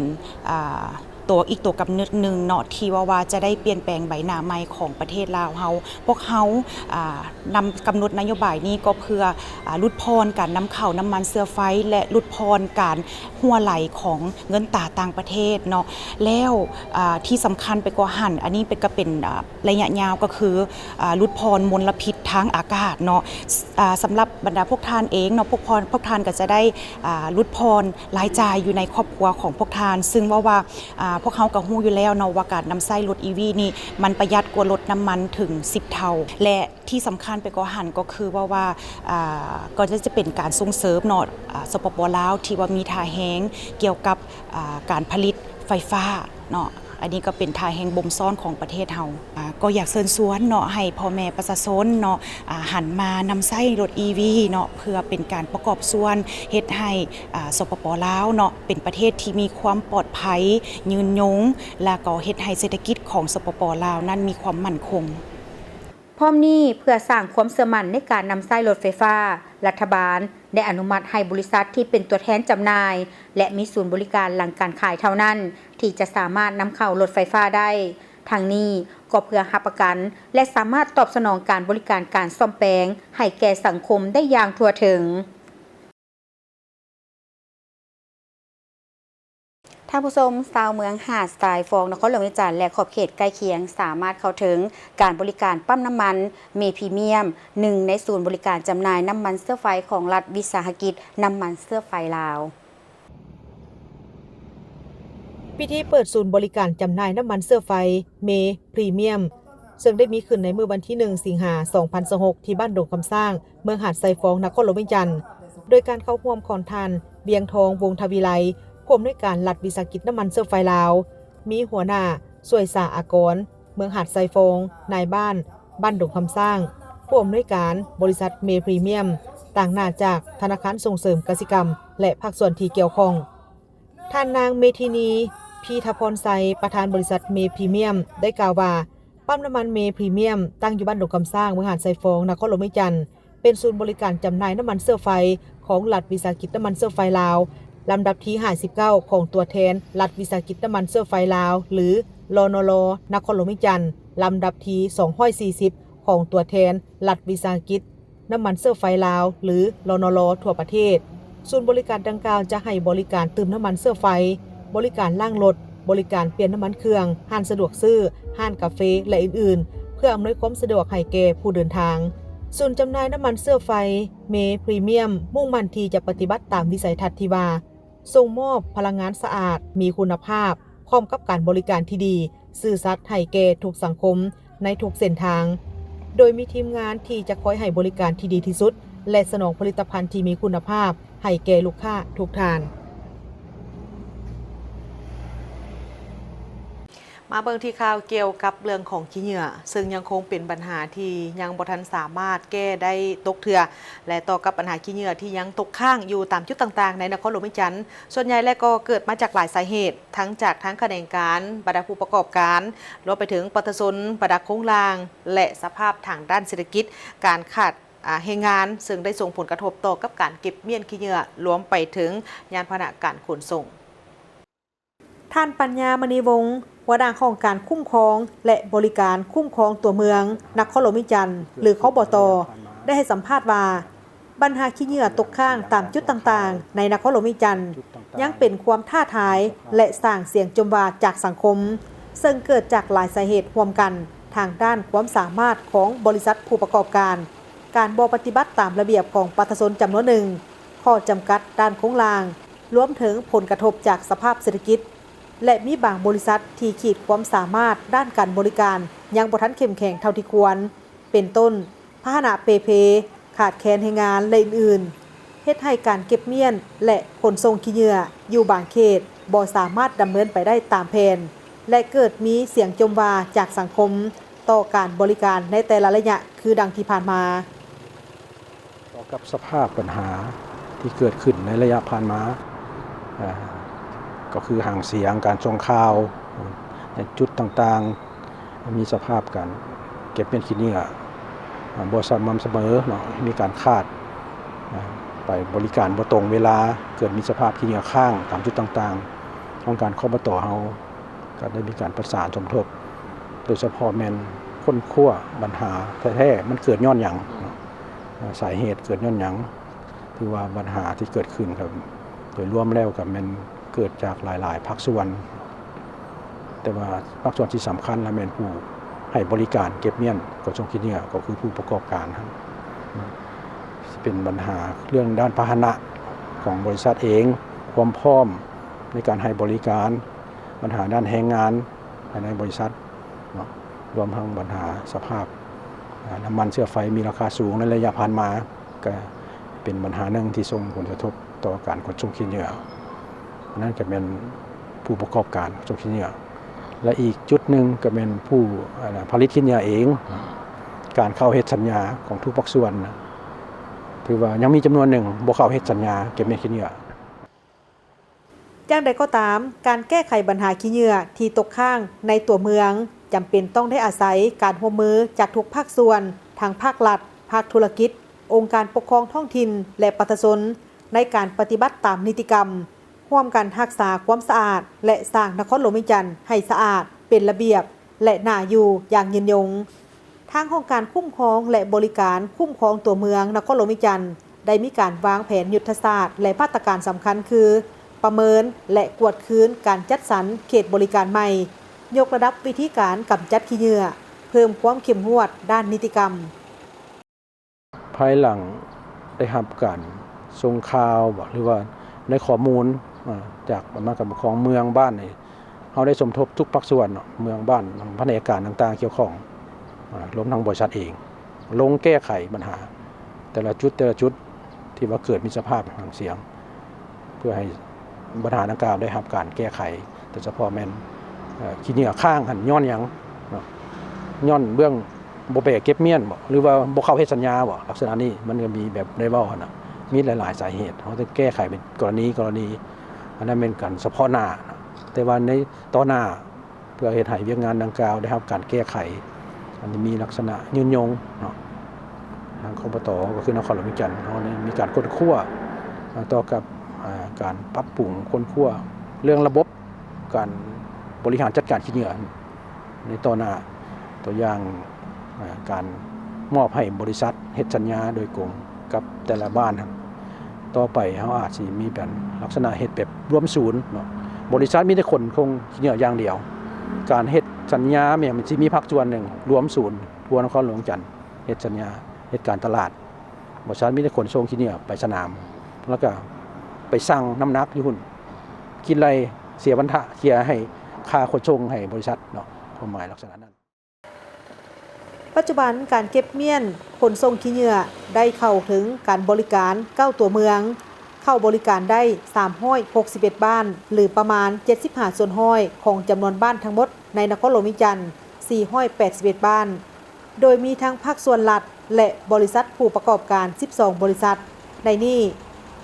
ອາ ຕົວ ອີກຕົວກຳນົດໜຶ່ງເນາະ ທີ່ວ່າ ວ່າຈະໄດ້ປ່ຽນແປງໃບໜ້າໃໝ່ຂອງປະເທດລາວເຮົາ. ພວກເຮົາ ອາ ນຳກຳນົດນະໂຍບາຍນີ້ກໍເພື່ອ ອາ ຫຼຸດຜ່ອນການນຳເຂົ້ານ້ຳມັນເຊື້ອໄຟ ແລະ ຫຼຸດຜ່ອນການຮົ່ວໄຫຼຂອງເງິນຕາຕ່າງປະເທດເນາະ. ແລ້ວ ອາ ທີ່ສຳຄັນໄປກວ່າຫັ້ນ, ອັນນີ້ເປັນ ກໍເປັນ ອາ ໄລຍະຍາວ ກໍຄື ອາ ຫຼຸດຜ່ອນມົນລະພິດທາງອາກາດເນາະ. ອາ ສຳລັບບັນດາພວກທ່ານເອງເນາະ, ພວກທ່ານ ພວກທ່ານກໍຈະໄດ້ ອາ ຫຼຸດຜ່ອນລາຍຈ່າຍຢູ່ໃນຄອບຄົວຂອງພວກທ່ານ, ຊຶ່ງວ່າ ວ່າ ອາ ພວກເຮົາກໍຮູ້ຢູ່ແລ້ວເນາະວ່າການນຳໃຊ້ລົດອີວີນີ້ ມັນປະຢັດກວ່າລົດນ້ຳມັນເຖິງສິບເທົ່າ ແລະ ທີ່ສຳຄັນໄປກວ່າຫັ້ນກໍຄືວ່າ ວ່າ ອາ ກໍຈະເປັນການສົ່ງເສີມເນາະ ອາ ສປປ ລາວ ທີ່ວ່າມີທ່າແຮງກ່ຽວກັບ ອາ ການຜະລິດໄຟຟ້າເນາະ. ອັນນີ້ກໍເປັນທ່າແຮງບົ່ມຊ້ອນຂອງປະເທດເຮົາ. ອາ ກໍຢາກເຊີນຊວນເນາະ ໃຫ້ພໍ່ແມ່ປະຊາຊົນເນາະ ອາ ຫັນມານຳໃຊ້ລົດອີວີເນາະ ເພື່ອເປັນການປະກອບສ່ວນເຮັດໃຫ້ ອາ ສປປ ລາວເນາະ ເປັນປະເທດທີ່ມີຄວາມປອດໄພ, ຍືນຍົງ ແລະ ກໍເຮັດໃຫ້ເສດຖະກິດຂອງ ສປປ ລາວ ນັ້ນມີຄວາມໝັ້ນຄົງ. ພ້ອມນີ້, ເພື່ອສ້າງຄວາມເຊື່ອໝັ້ນໃນການນຳໃຊ້ລົດໄຟຟ້າ, ລັດຖະບານໄດ້ອະນຸມັດໃຫ້ບໍລິສັດທີ່ເປັນຕົວແທນຈຳໜ່າຍ ແລະ ມີສູນບໍລິການຫຼັງການຂາຍເທົ່ານັ້ນ ທີ່ຈະສາມາດນຳເຂົ້າລົດໄຟຟ້າໄດ້. ທັງນີ້ກໍເພື່ອຮັບປະກັນ ແລະ ສາມາດຕອບສະໜອງການບໍລິການການສ້ອມແປງໃຫ້ແກ່ສັງຄົມໄດ້ຢ່າງທົ່ວເຖິງ. ທ່ານຜູ້ຊົມ, ຊາວເມືອງຫາດຊາຍຟອງ ນະຄອນຫຼວງວຽງຈັນ ແລະ ຂອບເຂດໃກ້ຄຽງ ສາມາດເຂົ້າເຖິງການບໍລິການປ້ຳນ້ຳມັນເມພຣີມຽມ ໜຶ່ງໃນສູນບໍລິການຈຳໜ່າຍນ້ຳມັນເຊື້ອໄຟຂອງລັດວິສາຫະກິດນ້ຳມັນເຊື້ອໄຟລາວ. ພິທີເປີດສູນບໍລິການຈຳໜ່າຍນ້ຳມັນເຊື້ອໄຟເມພຣີມຽມ ເຊິ່ງໄດ້ມີຂຶ້ນໃນມື້ວັນທີໜຶ່ງ ສິງຫາ ສອງພັນຊາວຫົກ ທີ່ບ້ານດົງຄຳຊ້າງ ເມືອງຫາດຊາຍຟອງ ນະຄອນຫຼວງວຽງຈັນ ໂດຍການເຂົ້າຮ່ວມຂອງທ່ານ ວຽງທອງ ວົງທະວິໄລ ຜູ້ອຳນວຍການລັດວິສາຫະກິດນ້ຳມັນເຊື້ອໄຟລາວ, ມີຫົວໜ້າ ຊ່ວຍສາອາກອນ ເມືອງຫາດຊາຍຟອງ, ນາຍບ້ານ ບ້ານດົງຄຳຊ້າງ, ຜູ້ອຳນວຍການບໍລິສັດເມພຣີມຽມ, ຕາງໜ້າຈາກທະນາຄານສົ່ງເສີມກະສິກຳ ແລະ ພາກສ່ວນທີ່ກ່ຽວຂ້ອງ. ທ່ານນາງ ເມທິນີ ພີທະພອນໄຊ ປະທານບໍລິສັດ ເມ ພຣີມຽມ ໄດ້ກ່າວວ່າ ປ້ຳນ້ຳມັນ ເມ ພຣີມຽມ ຕັ້ງຢູ່ບ້ານດົງຄຳຊ້າງ ເມືອງຫາດຊາຍຟອງ ນະຄອນຫຼວງວຽງຈັນ ເປັນສູນບໍລິການຈຳໜ່າຍນ້ຳມັນເຊື້ອໄຟຂອງລັດວິສາຫະກິດນ້ຳມັນເຊື້ອໄຟລາວ ລຳດັບທີຫ້າສິບເກົ້າ ຂອງຕົວແທນລັດວິສາຫະກິດນ້ຳມັນເຊື້ອໄຟລາວ ຫຼື ລນລ ນະຄອນຫຼວງວຽງຈັນ ລຳດັບທີສອງຮ້ອຍສີ່ສິບ ຂອງຕົວແທນລັດວິສາຫະກິດນ້ຳມັນເຊື້ອໄຟລາວ ຫຼື ລນລ ທົ່ວປະເທດ. ສູນບໍລິການດັ່ງກ່າວຈະໃຫ້ບໍລິການຕື່ມນ້ຳມັນເຊື້ອໄຟ, ບໍລິການລ້າງລົດ, ບໍລິການປ່ຽນນ້ຳມັນເຄື່ອງ, ຮ້ານສະດວກຊື້, ຮ້ານກາເຟ ແລະ ອື່ນໆ ເພື່ອອຳນວຍຄວາມສະດວກໃຫ້ແກ່ຜູ້ເດີນທາງ. ສູນຈຳໜ່າຍນ້ຳມັນເຊື້ອໄຟ ເມ ພຣີມຽມ ມຸ່ງໝັ້ນທີ່ຈະປະຕິບັດຕາມວິໄສທັດທີ່ວ່າ ສົ່ງມອບພະລັງງານສະອາດ, ມີຄຸນນະພາບ, ພ້ອມກັບການບໍລິການທີ່ດີ, ຊື່ສັດໃຫ້ແກ່ທຸກສັງຄົມໃນທຸກເສັ້ນທາງ, ໂດຍມີທີມງານທີ່ຈະຄອຍໃຫ້ບໍລິການທີ່ດີທີ່ສຸດ ແລະ ສະໜອງຜະລິດຕະພັນທີ່ມີຄຸນນະພາບໃຫ້ແກ່ລູກຄ້າທຸກທ່ານ. ມາເບິ່ງທີ່ຂ່າວກ່ຽວກັບເລື່ອງຂອງຂີ້ເຫຍື້ອ, ເຊິ່ງຍັງຄົງເປັນບັນຫາທີ່ຍັງບໍ່ທັນສາມາດແກ້ໄດ້ຕົກເທື່ອ ແລະ ຕໍ່ກັບບັນຫາຂີ້ເຫຍື້ອທີ່ຍັງຕົກຄ້າງຢູ່ຕາມຈຸດຕ່າງໆໃນນະຄອນຫຼວງວຽງຈັນ, ສ່ວນໃຫຍ່ແລ້ວກໍເກີດມາຈາກຫຼາຍສາເຫດ, ທັງຈາກທາງຂະແໜງການ, ບັນດາຜູ້ປະກອບການ, ລວມໄປເຖິງປະຊາຊົນ, ບັນດາໂຄງລ່າງ ແລະ ສະພາບທາງດ້ານເສດຖະກິດ, ການຂາດ ອາ ແຮງງານ, ເຊິ່ງໄດ້ສົ່ງຜົນກະທົບຕໍ່ກັບການເກັບມ້ຽນຂີ້ເຫຍື້ອ, ລວມໄປເຖິງຍານພາຫະນະການຂົນສົ່ງ. ທ່ານ ປັນຍາ ມະນີວົງ ຫົວໜ້າຫ້ອງການຄຸ້ມຄອງ ແລະ ບໍລິການຄຸ້ມຄອງຕົວເມືອງ ນະຄອນຫຼວງວຽງຈັນ ຫຼື ຄບຕ ໄດ້ໃຫ້ສຳພາດວ່າ ບັນຫາຂີ້ເຫຍື້ອຕົກຄ້າງຕາມຈຸດຕ່າງໆໃນນະຄອນຫຼວງວຽງຈັນ ຍັງເປັນຄວາມທ້າທາຍ ແລະ ສ້າງສຽງຈົ່ມວ່າຈາກສັງຄົມ, ເຊິ່ງເກີດຈາກຫຼາຍສາເຫດຮ່ວມກັນ ທາງດ້ານຄວາມສາມາດຂອງບໍລິສັດຜູ້ປະກອບການ, ການບໍ່ປະຕິບັດຕາມລະບຽບຂອງປະຊາຊົນຈຳນວນໜຶ່ງ, ຂໍ້ຈຳກັດດ້ານໂຄງລ່າງ, ລວມເຖິງຜົນກະທົບຈາກສະພາບເສດຖະກິດ ແລະ ມີບາງບໍລິສັດທີ່ຂີດຄວາມສາມາດດ້ານການບໍລິການຍັງບໍ່ທັນເຂັ້ມແຂງເທົ່າທີ່ຄວນ, ເປັນຕົ້ນ ພາຫະນະເປ່ເພ, ຂາດແຄນແຮງງານ ແລະ ອື່ນໆ, ເຮັດໃຫ້ການເກັບມ້ຽນ ແລະ ຂົນສົ່ງຂີ້ເຫຍື້ອຢູ່ບາງເຂດບໍ່ສາມາດດຳເນີນໄປໄດ້ຕາມແຜນ ແລະ ເກີດມີສຽງຈົ່ມວ່າຈາກສັງຄົມຕໍ່ການບໍລິການໃນແຕ່ລະໄລຍະ ຄືດັ່ງທີ່ຜ່ານມາ. ຕໍ່ກັບສະພາບບັນຫາທີ່ເກີດຂຶ້ນໃນໄລຍະຜ່ານມາ, ເອີ່ ກໍຄືຫາງສຽງ, ການສົ່ງຂ່າວໃນຈຸດຕ່າງໆ ມີສະພາບການເກັບມ້ຽນຂີ້ເຫຍື້ອ ອາ ບໍ່ສະໝ່ຳສະເໝີເນາະ, ມີການຂາດ ອາ ໄປບໍລິການບໍ່ຕົງເວລາ, ເກີດມີສະພາບຂີ້ເຫຍື້ອຄ້າງຕາມຈຸດຕ່າງໆ. ທາງການ ຄບຕ ເຮົາ ກໍໄດ້ມີການປະສານສົມທົບ, ໂດຍສະເພາະແມ່ນຄົ້ນຄວ້າບັນຫາແທ້ໆ ມັນເກີດຍ້ອນຫຍັງເນາະ, ສາເຫດເກີດຍ້ອນຫຍັງ. ຖືວ່າບັນຫາທີ່ເກີດຂຶ້ນກໍໂດຍລວມແລ້ວກໍແມ່ນເກີດຈາກຫຼາຍໆພາກສ່ວນ, ແຕ່ວ່າພາກສ່ວນທີ່ສຳຄັນລະແມ່ນຜູ້ໃຫ້ບໍລິການເກັບມ້ຽນຂົນສົ່ງຂີ້ເຫຍື້ອ ກໍຄືຜູ້ປະກອບການຫັ້ນ. ຊິເປັນບັນຫາເລື່ອງດ້ານພາຫະນະຂອງບໍລິສັດເອງ, ຄວາມພ້ອມໃນການໃຫ້ບໍລິການ, ບັນຫາດ້ານແຮງງານພາຍໃນບໍລິສັດເນາະ, ລວມທັງບັນຫາສະພາບ ອາ ນ້ຳມັນເຊື້ອໄຟມີລາຄາສູງໃນໄລຍະຜ່ານມາ ກໍເປັນບັນຫາໜຶ່ງທີ່ສົ່ງຜົນກະທົບຕໍ່ການຂົນສົ່ງຂີ້ເຫຍື້ອ. ອັນນັ້ນກໍແມ່ນຜູ້ປະກອບການຂົນສົ່ງຂີ້ເຫຍື້ອ ແລະ ອີກຈຸດໜຶ່ງກໍແມ່ນຜູ້ ອາ ຜະລິດຂີ້ເຫຍື້ອເອງ. ການເຂົ້າເຮັດສັນຍາຂອງທຸກພາກສ່ວນນະ ຖືວ່າຍັງມີຈຳນວນໜຶ່ງບໍ່ເຂົ້າເຮັດສັນຍາເກັບມ້ຽນຂີ້ເຫຍື້ອ. ຢ່າງໃດກໍຕາມ, ການແກ້ໄຂບັນຫາຂີ້ເຫຍື້ອທີ່ຕົກຄ້າງໃນຕົວເມືອງ ຈຳເປັນຕ້ອງໄດ້ອາໄສການຮ່ວມມືຈາກທຸກພາກສ່ວນ, ທັງພາກລັດ, ພາກທຸລະກິດ, ອົງການປົກຄອງທ້ອງຖິ່ນ ແລະ ປະຊາຊົນ ໃນການປະຕິບັດຕາມນິຕິກຳ, ຮ່ວມກັນຮັກສາຄວາມສະອາດ ແລະ ສ້າງນະຄອນຫຼວງວຽງຈັນໃຫ້ສະອາດ, ເປັນລະບຽບ ແລະ ໜ້າຢູ່ຢ່າງຍືນຍົງ. ທາງຫ້ອງການຄຸ້ມຄອງ ແລະ ບໍລິການຄຸ້ມຄອງຕົວເມືອງນະຄອນຫຼວງວຽງຈັນ ໄດ້ມີການວາງແຜນຍຸດທະສາດ ແລະ ມາດຕະການສຳຄັນຄື ປະເມີນ ແລະ ກວດຄືນການຈັດສັນເຂດບໍລິການໃໝ່, ຍົກລະດັບວິທີການກຳຈັດຂີ້ເຫຍື້ອ, ເພີ່ມຄວາມເຂັ້ມງວດດ້ານນິຕິກຳ. ພາຍຫຼັງໄດ້ຮັບການສົ່ງຂ່າວບໍ ຫຼືວ່າໄດ້ຂໍ້ມູນ ອາ ຈາກອຳນາດການປົກຄອງເມືອງ, ບ້ານນີ້ ເຮົາໄດ້ສົມທົບທຸກພາກສ່ວນເນາະ, ເມືອງ, ບ້ານ, ພະແນກການຕ່າງໆກ່ຽວຂ້ອງ ອາ ລວມທັງບໍລິສັດເອງ ລົງແກ້ໄຂບັນຫາແຕ່ລະຈຸດ, ແຕ່ລະຈຸດທີ່ວ່າເກີດມີສະພາບຫາງສຽງ ເພື່ອໃຫ້ບັນຫາດັ່ງກ່າວໄດ້ຮັບການແກ້ໄຂ, ໂດຍສະເພາະແມ່ນ ເອີ່ ຂີ້ເຫຍື້ອຄ້າງຫັ້ນຍ້ອນຫຍັງເນາະ, ຍ້ອນເບື້ອງ ບໍ່ໄປເກັບມ້ຽນບໍ ຫຼືວ່າບໍ່ເຂົ້າເຮັດສັນຍາບໍ ລັກສະນະນີ້ມັນກໍມີແບບໄດ້ເວົ້າຫັ້ນນະ ມີຫຼາຍໆສາເຫດ ເຮົາຕ້ອງແກ້ໄຂເປັນກໍລະນີໆ ອັນນັ້ນແມ່ນການສະເພາະໜ້ານະ ແຕ່ວ່າໃນຕໍ່ໜ້າ ເພື່ອເຮັດໃຫ້ວຽກງານດັ່ງກ່າວໄດ້ຮັບການແກ້ໄຂ ອັນນີ້ມີລັກສະນະຍືນຍົງເນາະ ທາງ ຄປຕ ກໍຄືນະຄອນຫຼວງວຽງຈັນ ເຮົາໄດ້ມີການຄົ້ນຄວ້າ ເອີ່ ຕໍ່ກັບ ເອີ່ ການປັບປຸງຄົ້ນຄວ້າເລື່ອງລະບົບການບໍລິຫານຈັດການຂີ້ເຫຍື້ອໃນຕໍ່ໜ້າ ຕົວຢ່າງ ເອີ່ ການມອບໃຫ້ບໍລິສັດເຮັດສັນຍາໂດຍກົງກັບແຕ່ລະບ້ານຫັ້ນ ຕໍ່ໄປເຮົາອາດຊິມີເປັນລັກສະນະເຮັດແບບລວມສູນເນາະ ບໍລິສັດມີແຕ່ຂົນສົ່ງຂີ້ເຫຍື້ອຢ່າງດຽວ ການເຮັດສັນຍາແມ່ນຊິມີພາກສ່ວນໜຶ່ງລວມສູນທົ່ວນະຄອນຫຼວງວຽງຈັນ ເຮັດສັນຍາ ເຮັດການຕະຫຼາດ ບໍລິສັດມີແຕ່ຂົນສົ່ງຂີ້ເຫຍື້ອໄປສະໜາມ ແລ້ວກະໄປຊັ່ງນ້ຳໜັກຢູ່ພຸ້ນ ຄິດໄລ່ເສຍພັນທະ ເສຍໃຫ້ຄ່າຂົນສົ່ງໃຫ້ບໍລິສັດເນາະ ຄວາມໝາຍລັກສະນະນັ້ນ. ປັດຈຸບັນການເກັບມ້ຽນຂົນສົ່ງຂີ້ເຫຍື້ອໄດ້ເຂົ້າເຖິງການບໍລິການເກົ້າຕົວເມືອງ, ເຂົ້າບໍລິການໄດ້ສາມຮ້ອຍຫົກສິບເອັດບ້ານ ຫຼື ປະມານເຈັດສິບຫ້າສ່ວນຮ້ອຍຂອງຈຳນວນບ້ານທັງໝົດໃນນະຄອນຫຼວງວຽງຈັນ ສີ່ຮ້ອຍແປດສິບເອັດບ້ານ. ໂດຍມີທັງພາກສ່ວນລັດ ແລະ ບໍລິສັດຜູ້ປະກອບການສິບສອງບໍລິສັດ. ໃນນີ້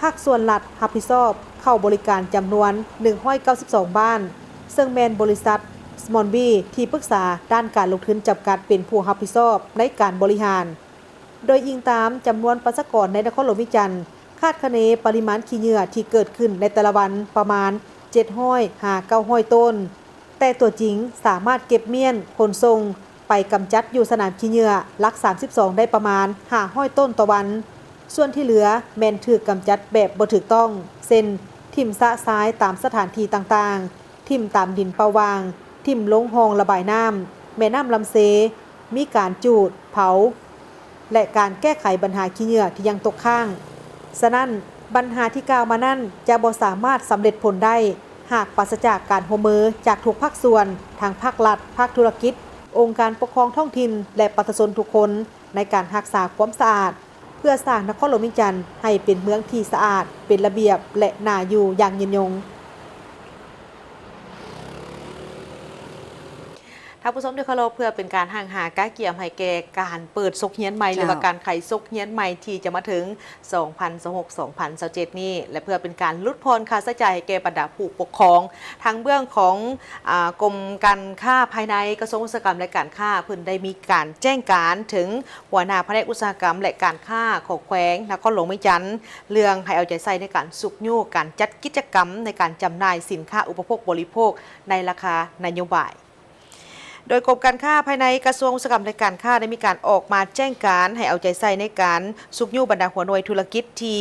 ພາກສ່ວນລັດຮັບຜິດຊອບເຂົ້າບໍລິການຈຳນວນໜຶ່ງຮ້ອຍເກົ້າສິບສອງບ້ານ, ເຊິ່ງແມ່ນບໍລິສັດ Small B ທີ່ປຶກສາດ້ານການລົງທຶນຈຳກັດເປັນຜູ້ຮັບຜິດຊອບໃນການບໍລິຫານ. ໂດຍອີງຕາມຈຳນວນປະຊາກອນໃນນະຄອນຫຼວງວຽງຈັນ, ຄາດຄະເນປະລິມານຂີ້ເຫຍື້ອທີ່ເກີດຂຶ້ນໃນແຕ່ລະວັນປະມານເຈັດຮ້ອຍຫາເກົ້າຮ້ອຍໂຕນ. ແຕ່ຕົວຈິງສາມາດເກັບມ້ຽນຂົນສົ່ງໄປກຳຈັດຢູ່ສະໜາມຂີ້ເຫຍື້ອຫຼັກສາມສິບສອງໄດ້ປະມານຫ້າຮ້ອຍໂຕນຕໍ່ວັນ, ສ່ວນທີ່ເຫຼືອແມ່ນຖືກກຳຈັດແບບບໍ່ຖືກຕ້ອງ ເຊັ່ນ ຖິ້ມຊະຊາຍຕາມສະຖານທີ່ຕ່າງໆ, ຖິ້ມຕາມດິນເປົ່າຫວ່າງ, ຖິ້ມລົງຮ່ອງລະບາຍນ້ຳ, ແມ່ນ້ຳລຳເຊ, ມີການຈູດ, ເຜົາ ແລະ ການແກ້ໄຂບັນຫາຂີ້ເຫຍື້ອທີ່ຍັງຕົກຄ້າງ. ສະນັ້ນ, ບັນຫາທີ່ກ່າວມານັ້ນຈະບໍ່ສາມາດສຳເລັດຜົນໄດ້ ຫາກປາສະຈາກການຮ່ວມມືຈາກທຸກພາກສ່ວນ, ທັງພາກລັດ, ພາກທຸລະກິດ, ອົງການປົກຄອງທ້ອງຖິ່ນ ແລະ ປະຊາຊົນທຸກຄົນ ໃນການຮັກສາຄວາມສະອາດ ເພື່ອສ້າງນະຄອນຫຼວງວຽງຈັນໃຫ້ເປັນເມືອງທີ່ສະອາດ, ເປັນລະບຽບ ແລະ ໜ້າຢູ່ຢ່າງຍືນຍົງ. ທ່ານຜູ້ຊົມທີ່ເຄົາລົບ, ເພື່ອເປັນການຫ້າງຫາກະກຽມໃຫ້ແກ່ການເປີດສົກຮຽນໃໝ່ ເຈົ້າ ຫຼືວ່າການໄຂສົກຮຽນໃໝ່ທີ່ຈະມາເຖິງ ສອງພັນຊາວຫົກ ສອງພັນຊາວເຈັດນີ້ ແລະ ເພື່ອເປັນການຫຼຸດຜ່ອນຄ່າໃຊ້ຈ່າຍໃຫ້ແກ່ບັນດາຜູ້ປົກຄອງ, ທາງເບື້ອງຂອງ ອາ ກົມການຄ້າພາຍໃນ ກະຊວງອຸດສາຫະກຳ ແລະ ການຄ້າ ເພິ່ນໄດ້ມີການແຈ້ງການເຖິງຫົວໜ້າພະແນກອຸດສາຫະກຳ ແລະ ການຄ້າຂອງແຂວງນະຄອນຫຼວງວຽງຈັນ ເລື່ອງໃຫ້ເອົາໃຈໃສ່ໃນການຊຸກຍູ້ການຈັດກິດຈະກຳໃນການຈຳໜ່າຍສິນຄ້າອຸປະໂພກບໍລິໂພກໃນລາຄານະໂຍບາຍ. ໂດຍກົມການຄ້າພາຍໃນ ກະຊວງອຸດສາຫະກຳ ແລະ ການຄ້າ ໄດ້ມີການອອກມາແຈ້ງການໃຫ້ເອົາໃຈໃສ່ໃນການຊຸກຍູ້ບັນດາຫົວໜ່ວຍທຸລະກິດທີ່